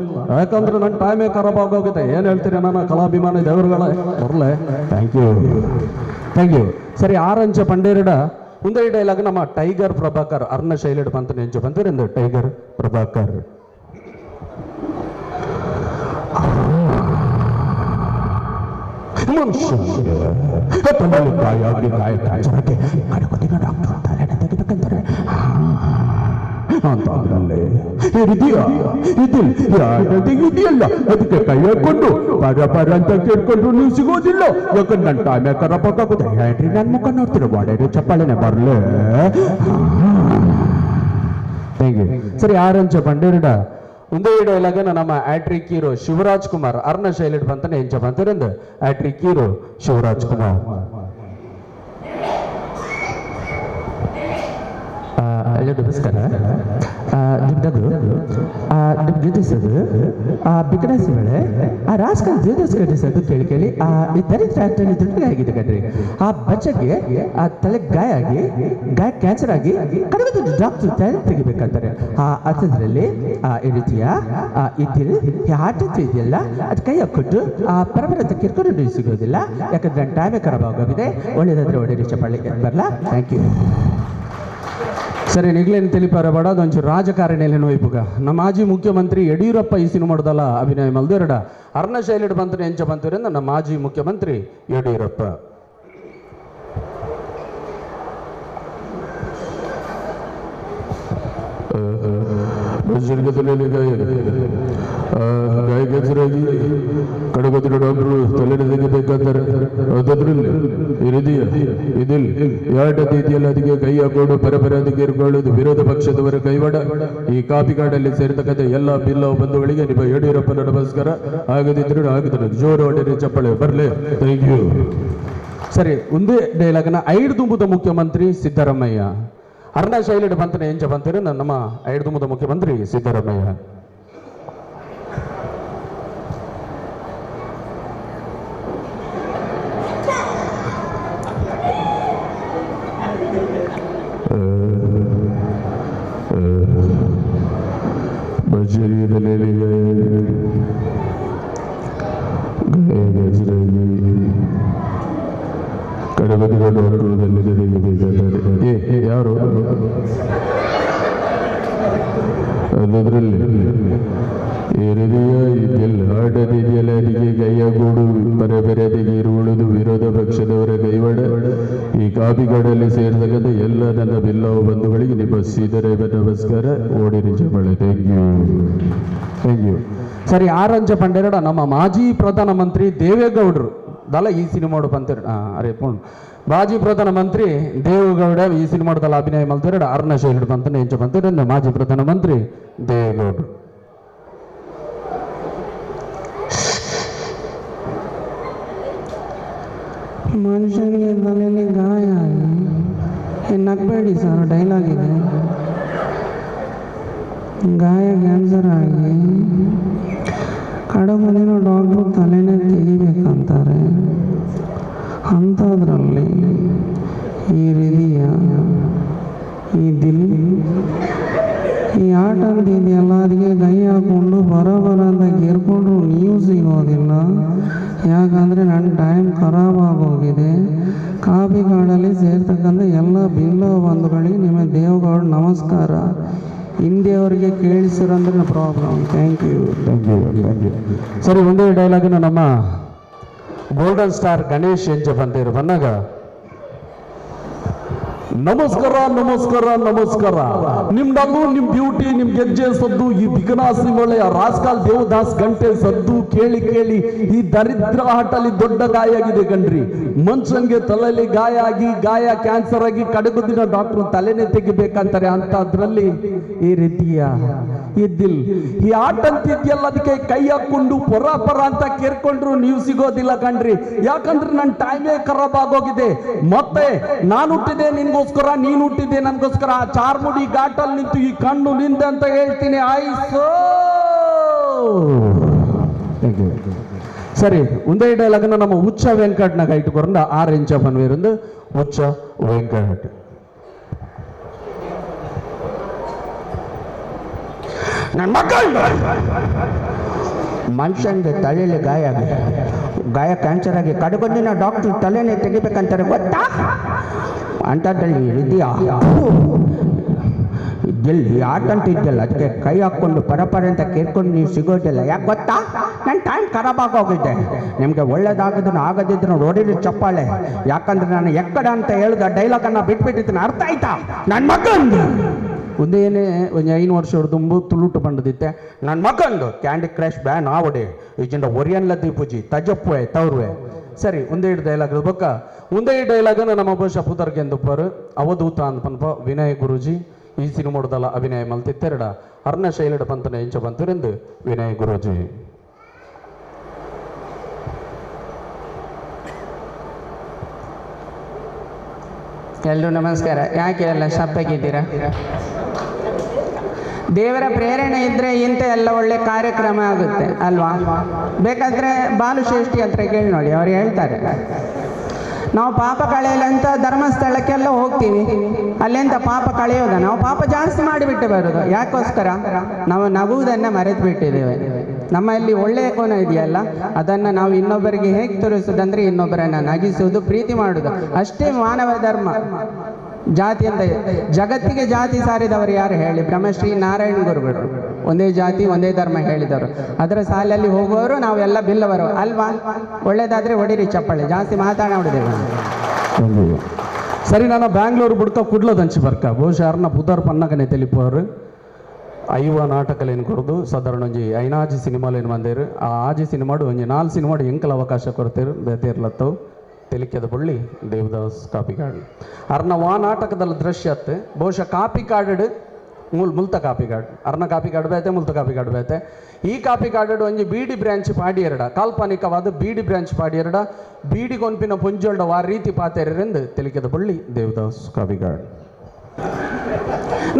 ಯಾಕಂದ್ರೆ ನನ್ನ ಟೈಮೇ ಖರಾಬ್ ಆಗೋಗಿದೆ. ಏನ್ ಹೇಳ್ತೀರಿ ನನ್ನ ಕಲಾಭಿಮಾನಿ ದೇವರುಗಳೇ ಬರ್ಲೆ. Thank you thank you. ಸರಿ ಆರಂಚ ಪಂಡೇರಡ ಒಂದೇ ಡೈಲಾಗ್ ನಮ್ಮ ಟೈಗರ್ ಪ್ರಭಾಕರ್ ಅರ್ಣ ಶೈಲಿಡ್ ಬಂತ ನೆಂಚು ಬಂದಿರಿಂದ ಟೈಗರ್ ಪ್ರಭಾಕರ್. ಮನುಷ್ಯನಿಗೆ ತಲೆಯಲ್ಲಿ ಗಾಯ ಆಗಿ ಗಾಯ ಕ್ಯಾನ್ಸರ್ಗೆ ಕಡೆಗೊಂದಿನ ಡಾಕ್ಟರ್ ತಲೆನ ತೆಗಿಬೇಕಂತಾರೆ ಅಂತ ಅದ್ರಲ್ಲಿ ಇದೆಯಾ ಇದಿಲ್ಲ ಇದೆಯಲ್ಲ ಅದಕ್ಕೆ ಕೈ ಹಾಕೊಂಡು ಪರ ಪರ ಅಂತ ಕೇಳ್ಕೊಂಡು ನೀವು ಸಿಗೋದಿಲ್ಲ. ಯಾಕಂದ್ರೆ ನನ್ನ ಟೈಮೇ ಕರಪಕ್ಕಾಗುತ್ತೆ. ಹೇಳ್ರಿ ನನ್ನ ಮುಖ ನೋಡ್ತೀರ ಒಡೆದು ಚಪ್ಪಾಳೆನೆ ಬರಲೇ. Thank you. ಸರಿ ಆರಂಚ ಪಂಡೇರಡ ಒಂದೇ ಡೈಲಾಗ್ ನಮ್ಮ hat trick hero Shivraj Kumar Arna ಶೈಲಿಡ್ ಬಂತಾನೆ ಎಂಚ ಬಂತಿರಂದ hat trick hero Shivraj Kumar. Hello ನಮಸ್ಕಾರ ನಿಮ್ದು ನಿಮ್ಮ ಜೊತೆ ಆ ಬಿಕನಾಸಿ ಬೇಳೆ ಆ ರಾಸ್ಕಲ್ ದೇವದಾಸ್ ಗಂಟೆ ಕೇಳಿ ಕೇಳಿ ಆ ಈ ದರಿದ್ರ ಆಟಲ್ಲಿ ದುಡ್ಡು ಆಗಿದೆ ಕಣ್ರಿ. ಆ ಬಚ್ಚಗೆ ಆ ತಲೆ ಗಾಯ ಆಗಿ ಗಾಯ ಕ್ಯಾನ್ಸರ್ ಆಗಿ ಕಡಿಮೆ ಡಾಕ್ಟರ್ ತಲೆ ತೆಗಿಬೇಕಂತಾರೆ. ಆ ಅರ್ಥದಲ್ಲಿ ಆ ಈ ರೀತಿಯ ಆ ಇದ್ದಿಲ್ ಈ ಆಟ ಇದೆಯಲ್ಲ ಅದು ಕೈ ಹಾಕ್ಕೊಟ್ಟು ಆ ಪರಪರ ಅಂತ ಕಿರ್ಕೊಂಡು ಸಿಗೋದಿಲ್ಲ. ಯಾಕಂದ್ರೆ ನನ್ನ ಟೈಮೇ ಖರಾಬ್ ಆಗೋಗಿದೆ. ಒಳ್ಳೇದಾದ್ರೆ ಒಳ್ಳೆ ಚಪ್ಪಾಳೆ ಬರಲ್ಲ. Thank you. ಸರಿ ನಿಗ್ಲೇನು ತಿಳಿಪಾರ ಬೇಡ ಅದೊಂಚೂರು ರಾಜಕಾರಣಿಯಲ್ಲಿ ನೋಯ್ಪುಗ ನಮ್ಮ ಮಾಜಿ ಮುಖ್ಯಮಂತ್ರಿ ಯಡಿಯೂರಪ್ಪ ಈ ಸಿನಿಮಾದಲ್ಲ ಅಭಿನಯ ಮಲ್ದೆರಡ ಅರ್ಣ ಶೈಲಿಡ್ ಬಂತ ಎಂಚ ಬಂತರಿಂದ ನಮ್ಮ ಮಾಜಿ ಮುಖ್ಯಮಂತ್ರಿ ಯಡಿಯೂರಪ್ಪ. ಮನುಷ್ಯರಿಗೆ ತಲೆಯಲ್ಲಿ ಗಾಯ ಗಾಯ ಕ್ಯಾನ್ಸರ್ ಆಗಿ ಕಡೆಗೊತ್ತಿನ ಡಾಕ್ಟರು ತಲೆನೇ ತೆಗಿಬೇಕಂತಾರೆ. ಅದರಲ್ಲಿ ಇದೆಯಾ ಇದಿಲ್ಲ ಯಾಟದ ಇದೆಯಲ್ಲ ಅದಕ್ಕೆ ಕೈ ಹಾಕೊಂಡು ಪರಪರ ಅದಕ್ಕೆ ಇರ್ಕೊಳ್ಳೋದು ವಿರೋಧ ಪಕ್ಷದವರ ಕೈವಾಡ. ಈ ಕಾಪಿಕಾಡಲ್ಲಿ ಸೇರ್ತಕ್ಕಂಥ ಎಲ್ಲ ಬಿಲ್ಲ ಬಂಧುಗಳಿಗೆ ನಿಮ್ಮ ಯಡಿಯೂರಪ್ಪನ ನಮಸ್ಕಾರ. ಆಗದಿದ್ರು ಆಗದಿದ್ರು ಜೋರು ಹೊಡೆರಿ ಚಪ್ಪಾಳೆ ಬರಲಿ. Thank you. ಸರಿ ಒಂದೇ ಡೈಲಾಗ್ನ ಐಡ್ದುಂಬುದ ಮುಖ್ಯಮಂತ್ರಿ ಸಿದ್ದರಾಮಯ್ಯ ಅರ್ಣ ಶೈಲಿಡ್ ಬಂತನೆ ಎಂಚ ಬಂತಾರೆ ನಮ್ಮ ಐಡ್ದುಂಬುದ ಮುಖ್ಯಮಂತ್ರಿ ಸಿದ್ದರಾಮಯ್ಯ. ಮನುಷ್ಯರಿಗೆ ತಲೆಯಲ್ಲಿ ಗಾಯ ಗಾಯ ಕ್ಯಾನ್ಸರ್ ಆಗಿ ಕಡೆಗೊತ್ತಿನ ಡಾಕ್ಟರು ತಲೆನೇ ತೆಗಿಬೇಕಂತಾರೆ. ಏ ಯಾರು ಅದರಲ್ಲಿ ಇದೆಯಾ ಇದಿಲ್ಲ ಆಟದ ಇದೆಯಲ್ಲ ಅದಕ್ಕೆ ಕೈಯ ಗೂಡು ಪರೆ ಪರೆ ಅದಕ್ಕೆ ಇರುವುದು ವಿರೋಧ ಪಕ್ಷದವರ ಕೈವಾಡ. ಈ ಕಾಪಿಕಾಡಲ್ಲಿ ಸೇರ್ತಕ್ಕಂಥ ಎಲ್ಲ ನನ್ನ ಬಿಲ್ಲವ ಬಂಧುಗಳಿಗೆ ನಿಮ್ಮ ಸೀದರೇವ ನಮಸ್ಕಾರ. ಓಡಿರಿ ಚಪ್ಪಳೆ. Thank you thank you. ಸರಿ ಆರಂಚ ಪಂಡೇರಡ ನಮ್ಮ ಮಾಜಿ ಪ್ರಧಾನಮಂತ್ರಿ ದೇವೇಗೌಡರು ದಲ ಈ ಸಿನಿಮಾಡು ಬಂತಿರ ಅರೆ ಪೋಣ್ ಮಾಜಿ ಪ್ರಧಾನಮಂತ್ರಿ ದೇವೇಗೌಡ ಈ ಸಿನಿಮಾದಲ್ಲ ಅಭಿನಯ ಮಲ್ತಿರಡ ಅರ್ಣ ಶೈಲಿಡ್ ಬಂತಾನೆ ಎಂಚ ಬಂತಿರ ಮಾಜಿ ಪ್ರಧಾನಮಂತ್ರಿ ದೇವೇಗೌಡರು. ಮನುಷ್ಯನಿಗೆ ತಲೆಯಲ್ಲಿ ಗಾಯ ಆಗಿ ನಗಬೇಡಿ ಸರ್ ಡೈಲಾಗ್ ಇದೆ. ಗಾಯ ಕ್ಯಾನ್ಸರ್ ಆಗಿ ಕಡಬಂದಿನ ಡಾಕ್ಟ್ರು ತಲೆನೇ ತೆಗಿಬೇಕಂತಾರೆ. ಅಂಥದ್ರಲ್ಲಿ ಈ ಹೃದಯ ಈ ದಿಲ್ ಈ ಆಟ ಅಂತ ಇದೆಯಲ್ಲ ಅದಕ್ಕೆ ಕೈ ಹಾಕ್ಕೊಂಡು ಬರೋಬರ ಅಂತ ಗೆರ್ಕೊಂಡ್ರು ನೀವು ಸಿಗೋದಿಲ್ಲ. ಯಾಕಂದರೆ ನನ್ನ ಟೈಮ್ ಖರಾಬ್ ಆಗೋಗಿದೆ. ಕಾಪಿಕಾಡಲ್ಲಿ ಸೇರ್ತಕ್ಕಂಥ ಎಲ್ಲ ಬಿಲ್ಲ ಬಂಧುಗಳಿಗೆ ನಿಮ್ಮ ದೇವಗೌಡ ನಮಸ್ಕಾರ. ಹಿಂದೆಯವರಿಗೆ ಕೇಳಿಸಿರಂದ್ರೆ problem. Thank you thank you thank you. ಸರಿ ಒಂದೇ ಡೈಲಾಗನ್ನು ನಮ್ಮ ಗೋಲ್ಡನ್ ಸ್ಟಾರ್ ಗಣೇಶ್ ಎಂಚ ಬಂದಿರು ಬಂದಾಗ ನಮಸ್ಕಾರ ನಮಸ್ಕಾರ ನಮಸ್ಕಾರ. ನಿಮ್ದಲ್ಲೂ ನಿಮ್ ಬ್ಯೂಟಿ ನಿಮ್ ಗೆಜ್ಜೆ ಸದ್ದು ಈ ಬಿಗನಾಸಿ ಮೊಳೆಯ ರಾಸ್ಕಾಲ್ ದೇವದಾಸ್ ಗಂಟೆ ಸದ್ದು ಕೇಳಿ ಕೇಳಿ ಈ ದರಿದ್ರ ಹಟಲಿ ದೊಡ್ಡ ಗಾಯ ಆಗಿದೆ ಕಣ್ರಿ. ಮನುಷ್ಯನ್ಗೆ ತಲೆಯಲ್ಲಿ ಗಾಯ ಆಗಿ ಗಾಯ ಕ್ಯಾನ್ಸರ್ ಆಗಿ ಕಡಗು ದಿನ ಡಾಕ್ಟರ್ ತಲೆನೇ ತೆಗಿಬೇಕಂತಾರೆ. ಅಂತ ಅದ್ರಲ್ಲಿ ಈ ರೀತಿಯ ಇದ್ದಿಲ್ ಈ ಆಟ ಅಂತಿದ್ಯಲ್ಲ, ಅದಕ್ಕೆ ಕೈ ಹಾಕೊಂಡು ಪೊರ ಪರ ಅಂತ ಕೇರ್ಕೊಂಡ್ರು ನೀವು ಸಿಗೋದಿಲ್ಲ ಕಣ್ರಿ. ಯಾಕಂದ್ರೆ ನನ್ನ ಟೈಮೇ ಖರಾಬ್ ಆಗೋಗಿದೆ. ಮತ್ತೆ ನಾನು ಹುಟ್ಟಿದೆ ನಿನ್ಗೋಸ್ಕರ, ನೀನು ಹುಟ್ಟಿದ್ದೆ ನನ್ಗೋಸ್ಕರ. ಆ ಚಾರ್ಮುಡಿ ಘಾಟಲ್ಲಿ ನಿಂತು ಈ ಕಣ್ಣು ನಿಂದೆ ಅಂತ ಹೇಳ್ತೀನಿ. ಆಯ್ಸೋ ಸರಿ ಒಂದೇ ಡೈಲಾಗ್ನ ನಮ್ಮ ಉಚ್ಚ ವೆಂಕಟ್ನಾಗ ಇಟ್ಟುಕೊಂಡ 6 ಇಂಚ ಪನ್ವೇರೊಂದು ಉಚ್ಚ ವೆಂಕಟ್. ನನ್ನ ಮಕ್ಕಳು ಮನುಷ್ಯನಿಗೆ ತಲೆಯಲ್ಲಿ ಗಾಯ ಆಗಿದೆ, ಗಾಯ ಕ್ಯಾನ್ಸರ್ ಆಗಿ ಕಡಗೊಂದಿನ ಡಾಕ್ಟರ್ ತಲೆನೇ ತೆಗಿಬೇಕಂತಾರೆ ಗೊತ್ತಾ? ಅಂಥದ್ರಲ್ಲಿ ಇದೆಯಾ ಎಲ್ಲಿ ಆಟ ಅಂತ ಇದ್ದಲ್ಲ, ಅದಕ್ಕೆ ಕೈ ಹಾಕ್ಕೊಂಡು ಪರಪರ ಅಂತ ಕೇಳ್ಕೊಂಡು ನೀವು ಸಿಗೋದಿಲ್ಲ. ಯಾಕೆ ಗೊತ್ತಾ? ನನ್ನ ಟೈಮ್ ಖರಾಬ್ ಆಗೋಗಿದೆ. ನಿಮಗೆ ಒಳ್ಳೇದಾಗೋದನ್ನು ಆಗದಿದ್ರು ಹೊಡಿರಿ ಚಪ್ಪಾಳೆ. ಯಾಕಂದ್ರೆ ನಾನು ಎಕ್ಕಡ ಅಂತ ಹೇಳ್ದ ಡೈಲಾಗನ್ನು ಬಿಟ್ಬಿಟ್ಟಿದ್ದೀನಿ. ಅರ್ಥ ಆಯ್ತಾ ನನ್ನ ಮಗಂದು? ಒಂದೇನೆ ಒಂದು 5 ವರ್ಷ ತುಂಬು ತುಳುಟು ಪಂಡದಿತ್ತೆ ನನ್ನ ಮಗಂದು candy crush ban ಆವಡೆ ಈಜಿಂದ ಒರಿಯನ್ಲ ದೀಪುಜಿ ತಜಪ್ಪುವೆ ತೌರುವೆ. ಸರಿ ಒಂದೇ ಡೈಲಾಗ್ ಬೊಕ್ಕ ಒಂದೇ ಡೈಲಾಗನ್ನು ನಮ್ಮ ಬಹುಶಃ ಪುದರ್ಗೆಂದುಪ್ಪರು ಅವಧೂತ ಅಂತ ಪನ್ಪ ವಿನಯ್ ಗುರೂಜಿ ಈ ಸಿನಿಮಾದಲ್ಲ ಅಭಿನಯ ಮಲ್ತಿತ್ತೆರಡ ಅರ್ಣ ಶೈಲಿಡ ಪಂತನ ಎಂಚ ಬಂತರೆಂದು ವಿನಯ್ ಗುರೂಜಿ. ಎಲ್ಲರೂ ನಮಸ್ಕಾರ. ಯಾಕೆ ಎಲ್ಲ ಸಪ್ಪಗಿದ್ದೀರಾ? ದೇವರ ಪ್ರೇರಣೆ ಇದ್ದರೆ ಇಂಥ ಎಲ್ಲ ಒಳ್ಳೆ ಕಾರ್ಯಕ್ರಮ ಆಗುತ್ತೆ ಅಲ್ವಾ? ಬೇಕಾದರೆ ಬಾಲುಶ್ರೇಷ್ಠಿ ಹತ್ರ ಕೇಳಿ ನೋಡಿ, ಅವ್ರು ಹೇಳ್ತಾರೆ. ನಾವು ಪಾಪ ಕಳೆಯಲಂತ ಧರ್ಮಸ್ಥಳಕ್ಕೆಲ್ಲ ಹೋಗ್ತೀವಿ, ಅಲ್ಲೆಂತ ಪಾಪ ಕಳೆಯೋದ? ನಾವು ಪಾಪ ಜಾಸ್ತಿ ಮಾಡಿಬಿಟ್ಟು ಬರೋದು. ಯಾಕೋಸ್ಕರ? ನಾವು ನಗುವುದನ್ನು ಮರೆತು ಬಿಟ್ಟಿದ್ದೇವೆ. ನಮ್ಮಲ್ಲಿ ಒಳ್ಳೆಯ ಕೋನ ಇದೆಯಲ್ಲ, ಅದನ್ನು ನಾವು ಇನ್ನೊಬ್ಬರಿಗೆ ಹೇಗೆ ತೋರಿಸೋದಂದರೆ ಇನ್ನೊಬ್ಬರನ್ನು ನಗಿಸುವುದು, ಪ್ರೀತಿ ಮಾಡೋದು, ಅಷ್ಟೇ ಮಾನವ ಧರ್ಮ. ಜಾತಿ ಅಂತ ಜಗತ್ತಿಗೆ ಜಾತಿ ಸಾರಿದವರು ಯಾರು ಹೇಳಿ? ಬ್ರಹ್ಮಶ್ರೀ ನಾರಾಯಣ ಗುರುಗಳು. ಒಂದೇ ಜಾತಿ ಒಂದೇ ಧರ್ಮ ಹೇಳಿದವರು. ಅದರ ಸಾಲಲ್ಲಿ ಹೋಗುವವರು ನಾವೆಲ್ಲ ಬಿಲ್ಲವರು ಅಲ್ವಾ? ಒಳ್ಳೇದಾದರೆ ಹೊಡಿರಿ ಚಪ್ಪಾಳೆ, ಜಾಸ್ತಿ ಮಾತಾಡೋದಿಲ್ಲ. ಸರಿ, ನಾನು ಬ್ಯಾಂಗ್ಳೂರು ಬುಡ್ಕ ಕುಡ್ಲದಂಚಿ ಬರ್ಕ ಬಹುಶಃ ಅರ್ನ ಪುದರ್ ಪನ್ನಗನೆ ತಿಳಿಪವರು ಐವ ನಾಟಕಲೇನು ಕೊರದು ಸಾಧಾರಣ ಒಂಜಿ ಐನಾಜಿ ಸಿನಿಮಾಲೇನು ಬಂದೇರು. ಆ ಆಜಿ ಸಿನಿಮಾಡು ಒಂಜಿ 4 ಸಿನಿಮಾಡು ಎಂಕಲ್ ಅವಕಾಶ ಕೊಡ್ತೇರು ಬೇತೇರ್ಲತ್ತವು. ತೆಲಿಕೆದ ಬಳ್ಳಿ ದೇವದಾಸ್ ಕಾಪಿಕಾಡು ಅರ್ನ ವಾ ನಾಟಕದಲ್ಲಿ ದೃಶ್ಯ ಅತ್ತೆ. ಬಹುಶಃ ಕಾಪಿಕಾಡು ಮುಲ್ತ ಕಾಪಿಕಾಡು ಅರ್ನ ಕಾಪಿಕಾಡು ಬೇತೆ ಮುಲ್ತ ಕಾಪಿಕಾಡು ಬೇತೆ. ಈ ಕಾಪಿಕಾಡು ಒಂಜಿ ಬೀಡಿ ಬ್ರಾಂಚ್ ಪಾಡಿಯರಡ ಕಾಲ್ಪನಿಕವಾದ ಬೀಡಿ ಬ್ರಾಂಚ್ ಪಾಡಿಯರಡ ಬೀಡಿ ಗೊಂಪಿನ ಪುಂಜೊಲ್ಡ ವಾ ರೀತಿ ಪಾತೆರೆಂದು ತೆಲಿಕೆದ ಬಳ್ಳಿ ದೇವದಾಸ್ ಕಾಪಿಕಾಡು.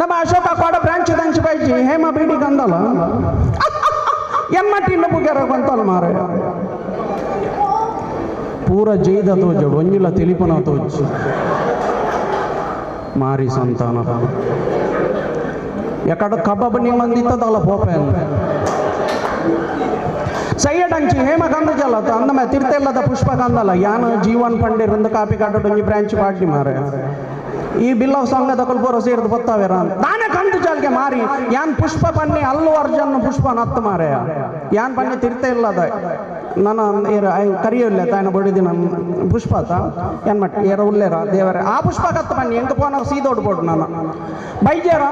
ನಮ್ಮ ಅಶೋಕ ಕೋಡ ಬ್ರಾಂಚ್ ದಂಚಿ ಬೈಜಿ ಹೇಮ ಬೀಡಿ ಗಂದಲ ಎಮ್ಮಟ್ಟಿನ ಬುಗ್ಯಾರ ಗೊಂತಲ್ಲ ಮಾರೆ ಪೂರ ಜೈದ ತೋಜೋಡು ಒಂಜಿಲ ತಿಳಿಪನ ತೋಜು ಮಾರಿ ಸಂತಾನ ಎಕಡ ಕಬಾಬ್ ನಿಮ್ಮಂದಿತ್ತದಲ್ಲ ಪೋಪೆ ಸೈಯಡಂಚಿ ಹೇಮ ಗಂಧಜಲ ಅಂದಮ ತಿರ್ತೇಲ್ಲದ ಪುಷ್ಪ ಗಂಧಲ ಯಾನ ಜೀವನ್ ಪಂಡಿರಂದು ಕಾಪಿ ಕಾಟೊಂಜಿ ಬ್ರಾಂಚ್ ಪಾಡ್ಲಿ ಮಾರೆ ಈ ಬಿಲ್ ಆಫ್ ಸಂಘದ ಕೊಲ್ಪೂರ ಸೇರಿದು ಬತ್ತಾವೇರ ನಾನೇ ಕಂದು ಜಾಲ್ಗೆ ಮಾರಿ ಯಾನ್ ಪುಷ್ಪ ಬನ್ನಿ ಅಲ್ಲು ಅರ್ಜನ್ ಪುಷ್ಪ ನತ್ತು ಮಾರೆ ಯಾನ್ ಬನ್ನಿ ತಿರ್ತೆ ಇಲ್ಲದ ನನ್ನ ಕರಿಯಿಲ್ಲ ತಾನ ಬಡಿದಿ ನನ್ನ ಪುಷ್ಪ ಆತ ಏನ್ ಮಟ್ ಏರ ಉಲ್ಲೇರ ದೇವರ ಆ ಪುಷ್ಪ ಕತ್ತ ಬನ್ನಿ ಎಂಕ ಪೋನ ಸೀದೋಡ್ ಬೋಡು ನಾನು ಬೈಜೇರ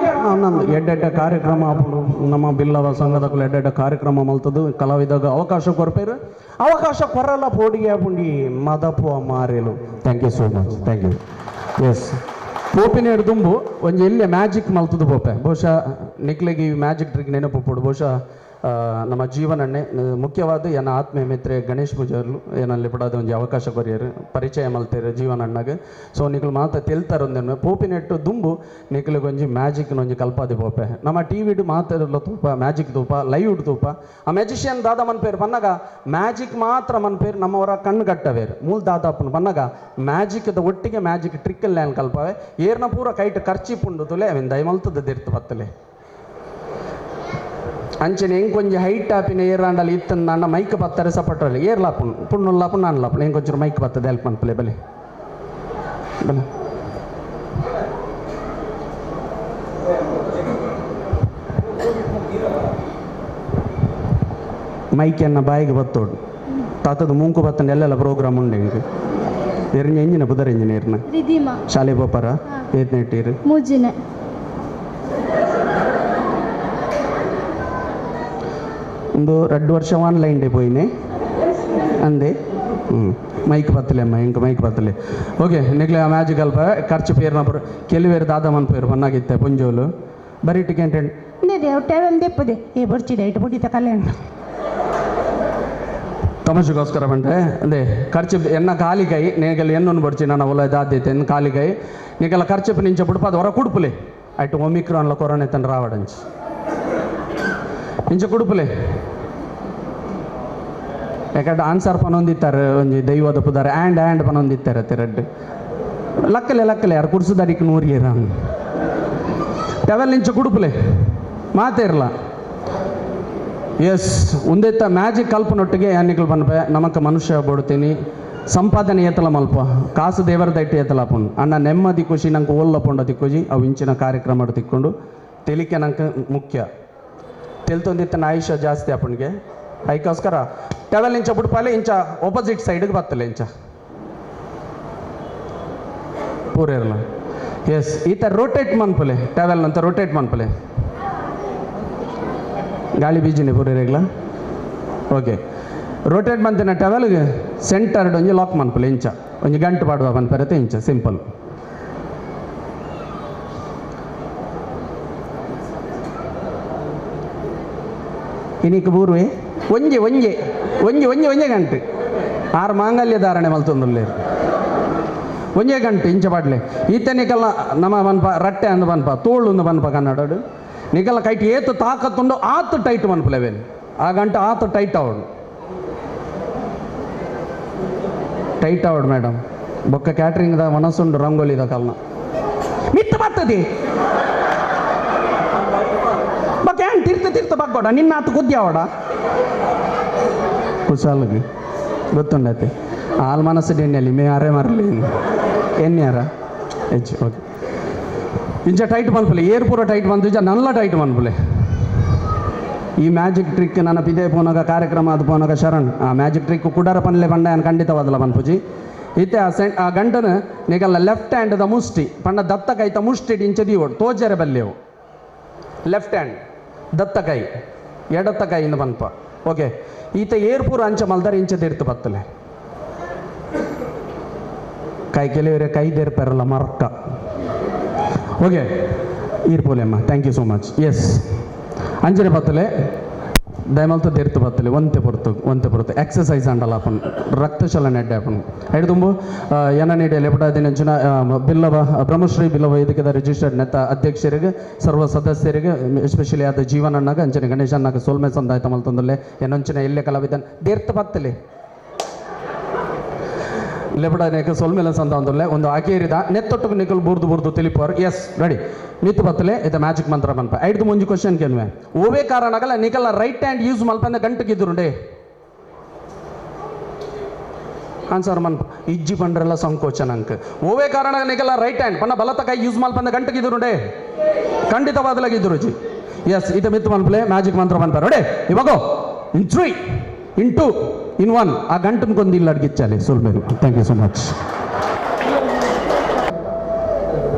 ನಂದು ಎಡ್ಡೆಡ್ಡ ಕಾರ್ಯಕ್ರಮ ಆಪುಂಡು. ನಮ್ಮ ಬಿಲ್ಲವ ಸಂಘದ ಎಡ್ಡೆಡ್ಡ ಕಾರ್ಯಕ್ರಮ ಮಲ್ತದ್ದು ಕಲಾವಿದಾಗ ಅವಕಾಶ ಕೊರ್ಪೇರು ಅವಕಾಶ ಕೊರಲ್ಲ ಪೋಡಿಗೆ ಪುಂಡಿ ಮದಪು ಮಾರೇಲು. Thank you so much, thank you. Yes, ಪೋಪಿನ ದುಂಬು ಒಂಜಿ ಎಲ್ಲೆ ಮ್ಯಾಜಿಕ್ ಮಲ್ತದ್ದು ಪೋಪೆ. ಬಹುಶಃ ನಿಕ್ಲೆಗೆ ಈ ಮ್ಯಾಜಿಕ್ ಟ್ರಿಕ್ ನೆನಪು ಪೋಡು. ಬಹುಶಃ ನಮ್ಮ ಜೀವನನ್ನೇ ಮುಖ್ಯವಾದ ಎನ್ನ ಆತ್ಮೀಯ ಮಿತ್ರೆ ಗಣೇಶ್ ಪೂಜಾರ್ಲು ಏನಲ್ಲಿ ಪಡಾದ ಒಂಜಿ ಅವಕಾಶ ಕೊರಿಯರು ಪರಿಚಯ ಮಲ್ತೇರು ಜೀವನಣ್ಣಗೆ. ಸೊ ನಿಕ್ಲು ಮಾತ ತೆಲ್ತಾರ ಒಂದನ್ನು ಪೋಪಿನೆಟ್ಟು ದುಂಬು ನಿಕ್ಲಿಗೆ ಒಂಜಿ ಮ್ಯಾಜಿಕ್ನ ಒಂಜಿ ಕಲ್ಪಾದಿ ಪೋಪೆ. ನಮ್ಮ ಟಿ ವಿಡು ಮಾತಾಡಲ್ಲ ತೂಪ ಮ್ಯಾಜಿಕ್ ತೂಪ ಲೈವ್ ತೂಪ ಆ ಮ್ಯಾಜಿಷಿಯನ್ ದಾದ ಮನ್ಪೇರು ಪನ್ನಗ ಮ್ಯಾಜಿಕ್ ಮಾತ್ರ ಮನ್ಪೇರು ನಮ್ಮವರ ಕಣ್ಣು ಕಟ್ಟವೇರು ಮೂಲ ದಾದಾಪನ ಪನ್ನಗ ಮ್ಯಾಜಿಕ್ದ ಒಟ್ಟಿಗೆ ಮ್ಯಾಜಿಕ್ ಟ್ರಿಕ್ಕಲ್ಲಿ ಏನು ಕಲ್ಪವೆ ಏರ್ನ ಪೂರ ಕೈಟ್ ಖರ್ಚಿ ಪುಂಡು ತುಲೆ ಅವಿನ ದಯಮಲ್ತದ ದಿರ್ತು ಬತ್ತಲೆ ಅಂಚನೆ ಎಂಕೊಂಜಿ ಹೈಟ್ ಆಪಿನ ಏರಾಂಡಲ್ಲಿ ಇತ್ತಂದ ನನ್ನ ಮೈಕ್ ಪತ್ತಾರೆ ಸಪಟ್ಟಲ್ಲಿ ಏರ್ಲಾಪುನ್ ಪುಣ್ಣುಲ್ಲಾಪು ನಾನು ಲಾಪುನ್ ಎಂಕೊಂಚೂರು ಮೈಕ್ ಬರ್ತದೆ ಹೆಲ್ಪ್ ಮನ್ಪಲೆ ಬಲೆ ಬಲೆ ಮೈಕನ್ನು ಬಾಯಿಗೆ ಬತ್ತೋಡು ತಾತದ ಮೂಂಕು ಬತ್ತಂಡ ಎಲ್ಲೆಲ್ಲ ಪ್ರೋಗ್ರಾಮ್ ಉಂಡು ಎಂಕ್ ಎರಿನ ಎಂಜಿನ ಪುದರ್ ಇಂಜಿನಿಯರ್ನ ಶಾಲೆ ಪೋಪರ ಏತ್ನೆಟ್ಟಿರು? ಮೂಜಿನೆ. ಒಂದು 2 ವರ್ಷ ಆನ್ಲೈನ್ ಡೇ ಪೋಯಿನೆ ಅಂದೆ. ಮೈಕ್ ಬತ್ತಲೆ ಅಮ್ಮ, ಇಂಕ ಮೈಕ್ ಬತ್ತಲೆ. ಓಕೆ, ನಿಗ್ಲೆ ಆ ಮ್ಯಾಜಿಕ್ ಅಲ್ಪ ಖರ್ಚು ಪೇರ್ನ ಬರು ಕೆಲವೇರು ದಾದ ಮನ್ಪೇರು ಪನ್ನಾಗಿತ್ತೆ ಪುಂಜೋಲು ಬರೀ ಟಿಕೆಟ್ ಟೇಬಲ್ ದೆಪ್ಪದೆ ಏ ಬರ್ಚಿದೆ ಇಟ್ಟು ಬುಡಿತ ಕಲ್ಯಾಣ ತಮಾಷೆಗೋಸ್ಕರ ಬಂಡೆ ಅದೇ ಖರ್ಚು ಎನ್ನ ಕಾಲಿಕೈ ನೇಗಲ್ ಎನ್ನೊಂದು ಬರ್ಚಿ ನನ್ನ ಒಲ ದಾದ್ಯತೆ ಎನ್ನ ಕಾಲಿಕೈ ನೀಗೆಲ್ಲ ಖರ್ಚು ನಿಂಚ ಬುಡ್ಪಾದ ಹೊರ ಕುಡುಪುಲೆ ಅಯ್ತು ಒಮಿಕ್ರಾನ್ಲ ಕೊರೋನೆ ತನ್ನ ರಾವಡಂಚ್ ನಿಂಚ ಕುಡುಪುಲೆ. ಯಾಕಂದ್ರೆ ಆನ್ಸರ್ ಪನೊಂದಿತ್ತಾರೆ ಒಂಜಿ ದೈವದ ಪುದಾರೆ ಆ್ಯಂಡ್ ಆ್ಯಂಡ್ ಪನೊಂದಿತ್ತಾರೆ ತೆರಡ್ ಲಕ್ಕಲೆ ಲಕ್ಕಲೆ ಯಾರು ಕುಡ್ಸುದಾರಿಕ್ ನೂರಿಯರ ಟವೆಲ್ ನಿಂಚ ಕುಡುಪುಲೆ ಮಾತೇ ಇರಲ್ಲ. ಎಸ್, ಒಂದೆತ್ತ ಮ್ಯಾಜಿಕ್ ಕಲ್ಪನೊಟ್ಟಿಗೆ ಅನ್ನಿಗಳು ಬನ್ಪೆ ನಮಕ ಮನುಷ್ಯ ಬಡ್ತೀನಿ ಸಂಪಾದನೆ ಏತಲ ಮಲ್ಪ ಕಾಸು ದೇವರ ದೈಟ್ ಏತಲ ಪುಂಡು ಅಣ್ಣ ನೆಮ್ಮದಿ ಖುಷಿ ನಂಗೆ ಓಲ್ಲ ಪೊಂಡ ತಿಕ್ಕೋಜಿ ಅವು ಇಂಚಿನ ಕಾರ್ಯಕ್ರಮ ತಿಕ್ಕೊಂಡು ತೆಲಿಕೆ ನಂಗೆ ಮುಖ್ಯ ತೆಲ್ತೊಂದಿತ್ತನ ಆಯುಷ್ಯ ಜಾಸ್ತಿ ಅಪ್ಪನಿಗೆ. ಅದಕ್ಕೋಸ್ಕರ ಟವೆಲ್ ಇಂಚ ಬುಡ್ಪಾಲೆ ಇಂಚ ಆಪೋಸಿಟ್ ಸೈಡ್ಗೆ ಬತ್ತಲೆ ಇಂಚ ಪೂರ ಇರಲ್ಲ. ಎಸ್, ಈ ಥರ ರೋಟೇಟ್ ಮನ್ಪುಲೆ ಟವೆಲ್ ಅಂತ ರೋಟೇಟ್ ಮನ್ಪುಲೆ ಗಾಳಿ ಬೀಜಿನಿ ಪೂರ ಇರಗ್ಲ. ಓಕೆ, ರೋಟೇಟ್ ಮಂತಿನ ಟವೆಲ್ಗೆ ಸೆಂಟರ್ಡ್ ಒಂಜಿ ಲಾಕ್ ಮನ್ಪುಲೆ ಇಂಚ ಒಂಜಿ ಗಂಟು ಪಾಡುವ ಮನ್ಪರತೆ ಇಂಚ ಸಿಂಪಲ್. ಇನಿಕ್ ಬೂರ್ವೆ ಒಂಜಿ ಒಂಜಿ ಒಂಜಿ ಒಂಜಿ ಒಂಜೆ ಗಂಟೆ ಆರು ಮಾಂಗಲ್ಯ ಧಾರಣೆ ಮಲ್ತೊಂದುಲ್ಲೇರು ಒಂಜೇ ಗಂಟೆ ಇಂಚ ಪಾಡ್ಲೆ. ಈತ ನಿಕಲ್ಲ ನಮ್ಮ ಮನ್ಪ ರಟ್ಟೆ ಅಂದು ಬನ್ಪ ತೋಳು ಅಂದು ಬನ್ಪ ಕನ್ನಡಡು ನಿಕಲ್ಲ ಕೈಟ್ ಏತು ತಾಕತ್ತುಂಡು ಆತು ಟೈಟ್ ಮನ್ಪುಲೆವೇನು ಆ ಗಂಟೆ ಆತು ಟೈಟ್ ಅವಡು ಟೈಟ್ ಅವಡು ಮೇಡಮ್. ಬೊಕ್ಕ ಕ್ಯಾಟ್ರಿಂಗ್ದ ಮನಸ್ಸುಂಡು ರಂಗೋಲಿದ ಕಲ್ನ ಮಿತ್ತ ಬರ್ತದೆ ಬೊಕ್ಕ ಏನ್ ತಿರ್ತ ತಿರ್ತ ಬಗ್ಗೋಡ ನಿನ್ನ ಆತು ಕುದ್ಯಾವಡ ಕುಶಾಲಗೆ ಗೊತ್ತುಂಡೈತೆ ಆಲ್ ಮನಸ್ಸು ಎಣ್ಣೆಯಲ್ಲಿ ಮೇ ಅರೆ ಮರಲಿ ಎಣ್ಣೆಯಾರ ಹೆಚ್ಚು. ಓಕೆ, ಇಂಚ ಟೈಟ್ ಮನ್ಪುಲೆ ಏರ್ ಪೂರ ಟೈಟ್ ಬಂತು ಇಂಚ ನಲ್ಲ ಟೈಟ್ ಮನ್ಪುಲೆ. ಈ ಮ್ಯಾಜಿಕ್ ಟ್ರಿಕ್ ನನ್ನ ಪಿದೆ ಪೋನಾಗ ಕಾರ್ಯಕ್ರಮ ಅದು ಪೋನಾಗ ಶರಣ್ ಆ ಮ್ಯಾಜಿಕ್ ಟ್ರಿಕ್ ಕುಡರ ಪನ್ಲೆ ಪಂಡ ನಾನು ಖಂಡಿತವಾದಲ್ಲ ಪನ್ಪುಜಿ. ಇತ್ತೆ ಆ ಸೆಂ ಆ ಗಂಟನ ನಿಗಲ್ಲ ಲೆಫ್ಟ್ ಹ್ಯಾಂಡ್ದ ಮುಷ್ಟಿ ಪಂಡ ದತ್ತ ಕೈತ ಮುಷ್ಟಿ ಇಂಚ ದೀವೋಡು ತೋಜರೆ ಬಲ್ಲೆವು ಲೆಫ್ಟ್ ಹ್ಯಾಂಡ್ ದತ್ತ ಕೈ ಎಡತ್ತ ಕೈಯಿಂದ ಪನ್ಪ. ಓಕೆ, ಈತ ಏರ್ಪೂರ ಅಂಚ ಮಲ್ದಾರ ಇಂಚ ತೀರ್ತು ಬತ್ತಲೆ ಕೈ ಕೆಲವರೆ ಕೈ ದೇರ್ಪೆರಲ್ಲ ಮರ್ಕ. ಓಕೆ, ಈರ್ಪೋಲೆಮ್ಮ thank you so much. Yes, ಅಂಚನೆ ಬತ್ತಲೆ ದಯಮಲ್ತ ದೇರ್ತು ಬತ್ತಲೆ ಒಂತೆ ಪೊರ್ತು ಒಂತೆ ಪೊರ್ತು ಎಕ್ಸಸೈಸ್ ಅಂಡಲ್ಲ ಆಪನ್ ರಕ್ತ ಚಲನೆ ಅಡ್ಡೆ ಆಪನ್ ಹಿಡಿದುಂಬು ಎನ್ನ ನೀಡಿ ಲೆಪಟ ದಿನಂಚಿನ ಬಿಲ್ಲವ ಬ್ರಹ್ಮಶ್ರೀ ಬಿಲ್ಲವ ವೇದಿಕೆದ ರಿಜಿಸ್ಟರ್ಡ್ ನೆತ್ತ ಅಧ್ಯಕ್ಷರಿಗೆ ಸರ್ವ ಸದಸ್ಯರಿಗೆ ಎಸ್ಪೆಷಲಿ ಆದ ಜೀವನಣ್ಣಾಗ ಅಂಚನೆ ಗಣೇಶಣ್ಣಾಗ ಸೋಲ್ಮೆ ಸಂದಾಯ್ತ ಮಲ್ತೊಂದಲ್ಲೇ ಎನ್ನೊಂಚಿನ ಎಲ್ಲೆ ಕಲಾವಿದನ್ ದೇರ್ತು ಬತ್ತಲೆ ಲೆಪಡನೇಕ ಸೊಲ್ಮೆಲ ಸಂದ ಒಂದೊಲ್ಲೆ ಒಂದು ಆಕೇರಿದ ನೆತ್ತೊಟ್ಟು ನಿಕಲ್ ಬೂರ್ದು ಬೂರ್ದು ತಿಳಿಪೋರ್. ಎಸ್, ರೆಡಿ ಮಿತ್ತು ಬತ್ತಲೆ ಇದ ಮ್ಯಾಜಿಕ್ ಮಂತ್ರ ಮನ್ಪ ಐದು ಮುಂಜಿ ಕ್ವಶನ್ ಕೇನ್ವೆ ಓವೇ ಕಾರಣಗಲ್ಲ ನಿಕಲ್ಲ right hand use ಮಲ್ಪಂದ ಗಂಟಗಿದ್ರುಂಡೆ answer ಮನ್ಪ ಇಜ್ಜಿ ಪಂಡ್ರೆಲ್ಲ ಸಂಕೋಚನ ಅಂಕ ಓವೇ ಕಾರಣ ನಿಕಲ್ಲ ರೈಟ್ ಹ್ಯಾಂಡ್ ಪನ್ನ ಬಲತ ಕೈ ಯೂಸ್ ಮಲ್ಪಂದ ಗಂಟಗಿದ್ರುಂಡೆ ಖಂಡಿತವಾದಲಾಗಿದ್ರು ಜಿ. ಎಸ್, ಇದ ಮಿತ್ತು ಮನ್ಪಲೆ ಮ್ಯಾಜಿಕ್ ಮಂತ್ರ ಮನ್ಪ ರೆಡಿ ಇವಾಗ in 3 in 2 in 1 ಆ ಗಂಟನ್ ಕೊಂದಿಲ್ಲ ಅಡ್ಗಿಚ್ಚಾಲೆ ಸೋಲ್ಮೇಲು. Thank you so much.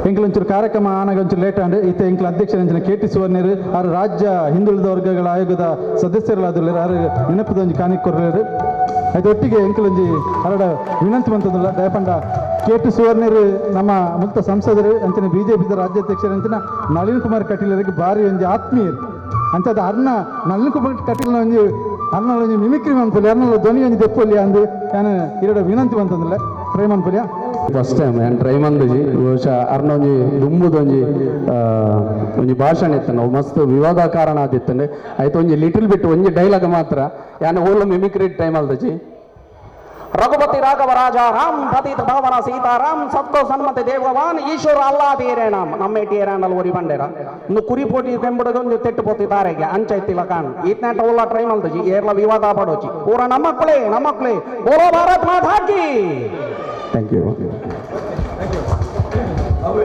ಎಂಕ್ಲೊಂಚೂರು ಕಾರ್ಯಕ್ರಮ ಆನಾಗ ಒಂಚೂರು ಲೇಟ್ ಆಂಡ್ ಇತ್ತೆ ಎಂಕ್ಲ ಅಧ್ಯಕ್ಷರ ಕೆ ಟಿ ಸುವರ್ಣರು ಆರು ರಾಜ್ಯ ಹಿಂದುಳಿದ ವರ್ಗಗಳ ಆಯೋಗದ ಸದಸ್ಯರುಗಳಾದುಲ್ಲೇರು ಆರು ನೆನಪದ ಒಂಜಿ ಕಾಣಿಕೆ ಕೊರ್ಲೇರು. ಆಯ್ತು ಒಟ್ಟಿಗೆ ಎಂಕ್ಲೊಂಜಿ ಅರಡ ವಿನಂತಿ ಮಂತದಿಲ್ಲ ದಯಪಂಡ ಕೆ ಟಿ ಸುವರ್ಣರು ನಮ್ಮ ಮುಕ್ತ ಸಂಸದರು ಅಂಚನೆ ಬಿಜೆಪಿದ ರಾಜ್ಯಾಧ್ಯಕ್ಷರು ಅಂಚಿನ ನಳಿನ್ ಕುಮಾರ್ ಕಟೀಲರಿಗೆ ಭಾರಿ ಒಂಜಿ ಆತ್ಮೀಯರು ಅಂಚದ ಅರ್ನ ನಳಿನ್ ಕುಮಾರ್ ಕಟೀಲ್ನ ಒಂಜಿ ಅರ್ನ ಒಂಜಿ ಮಿಮಿಕ್ರಿ ಮನ್ಪುಲಿ ಅರ್ನ ಧ್ವನಿ ಒಂಜಿ ದೆಪ್ಪೊಲಿ ಅಂದು ನಾನು ಇರಡ ವಿನಂತಿ ಮಂತದಿಲ್ಲ ಟ್ರೈ ಮನ್ಪುಲಿಯಾ. ಫಸ್ಟ್ ಟೈಮ್ ನಾನು ಟ್ರೈ ಮಂದುಜಿ ಬಹುಶಃ ಅರ್ನ ಒಂಜಿ ದುಂಬುದೊಂಜಿ ಒಂಜಿ ಭಾಷಣ ಇತ್ತು ನಾವು ಮಸ್ತ್ ವಿವಾದ ಕಾರಣ ಆದಿತ್ತಂಡೆ ಆಯ್ತು ಒಂಜಿ ಲಿಟಲ್ ಬಿಟ್ಟು ಒಂಜಿ ಡೈಲಾಗ್ ಮಾತ್ರ ಯಾನ್ ಓಲ ಮಿಮಿಕ್ರಿ ಟೈಮ್ ಅಲ್ದಜಿ. ರಘುಪತಿ ರಾಘವ ರಾಜ ರಾಮ್ ಪತಿತ ಭವನ ಸೀತಾರಾಮ್ ಸತ್ಕೋ ಸನ್ಮತಿ ದೇವವಾನ್ ಈಶ್ವರ ಅಲ್ಲಾ ತೀರೇ ನಾಮ್ ನಮ್ಮ ಟೀರಾಂಡಲ್ ಒರಿ ಬಂಡೇರ ಇನ್ನು ಕುರಿ ಪೋಟಿ ಕೆಂಬುಡಗೊಂದು ತೆಟ್ಟು ಪೋತಿ ತಾರೆಗೆ ಅಂಚೈತಿಲ್ಲ ಕಾಣ್ ಈತ್ನಾಟ ಓಲ ಟ್ರೈ ಮಲ್ದಜಿ ಏರ್ಲ ವಿವಾದ ಪಡೋಚಿ ಪೂರ ನಮ್ಮಕ್ಕಳೇ ನಮ್ಮಕ್ಕಳೇ ಬೋಲೋ ಭಾರತ್ ಮಾತಾ ಕಿ. Thank you.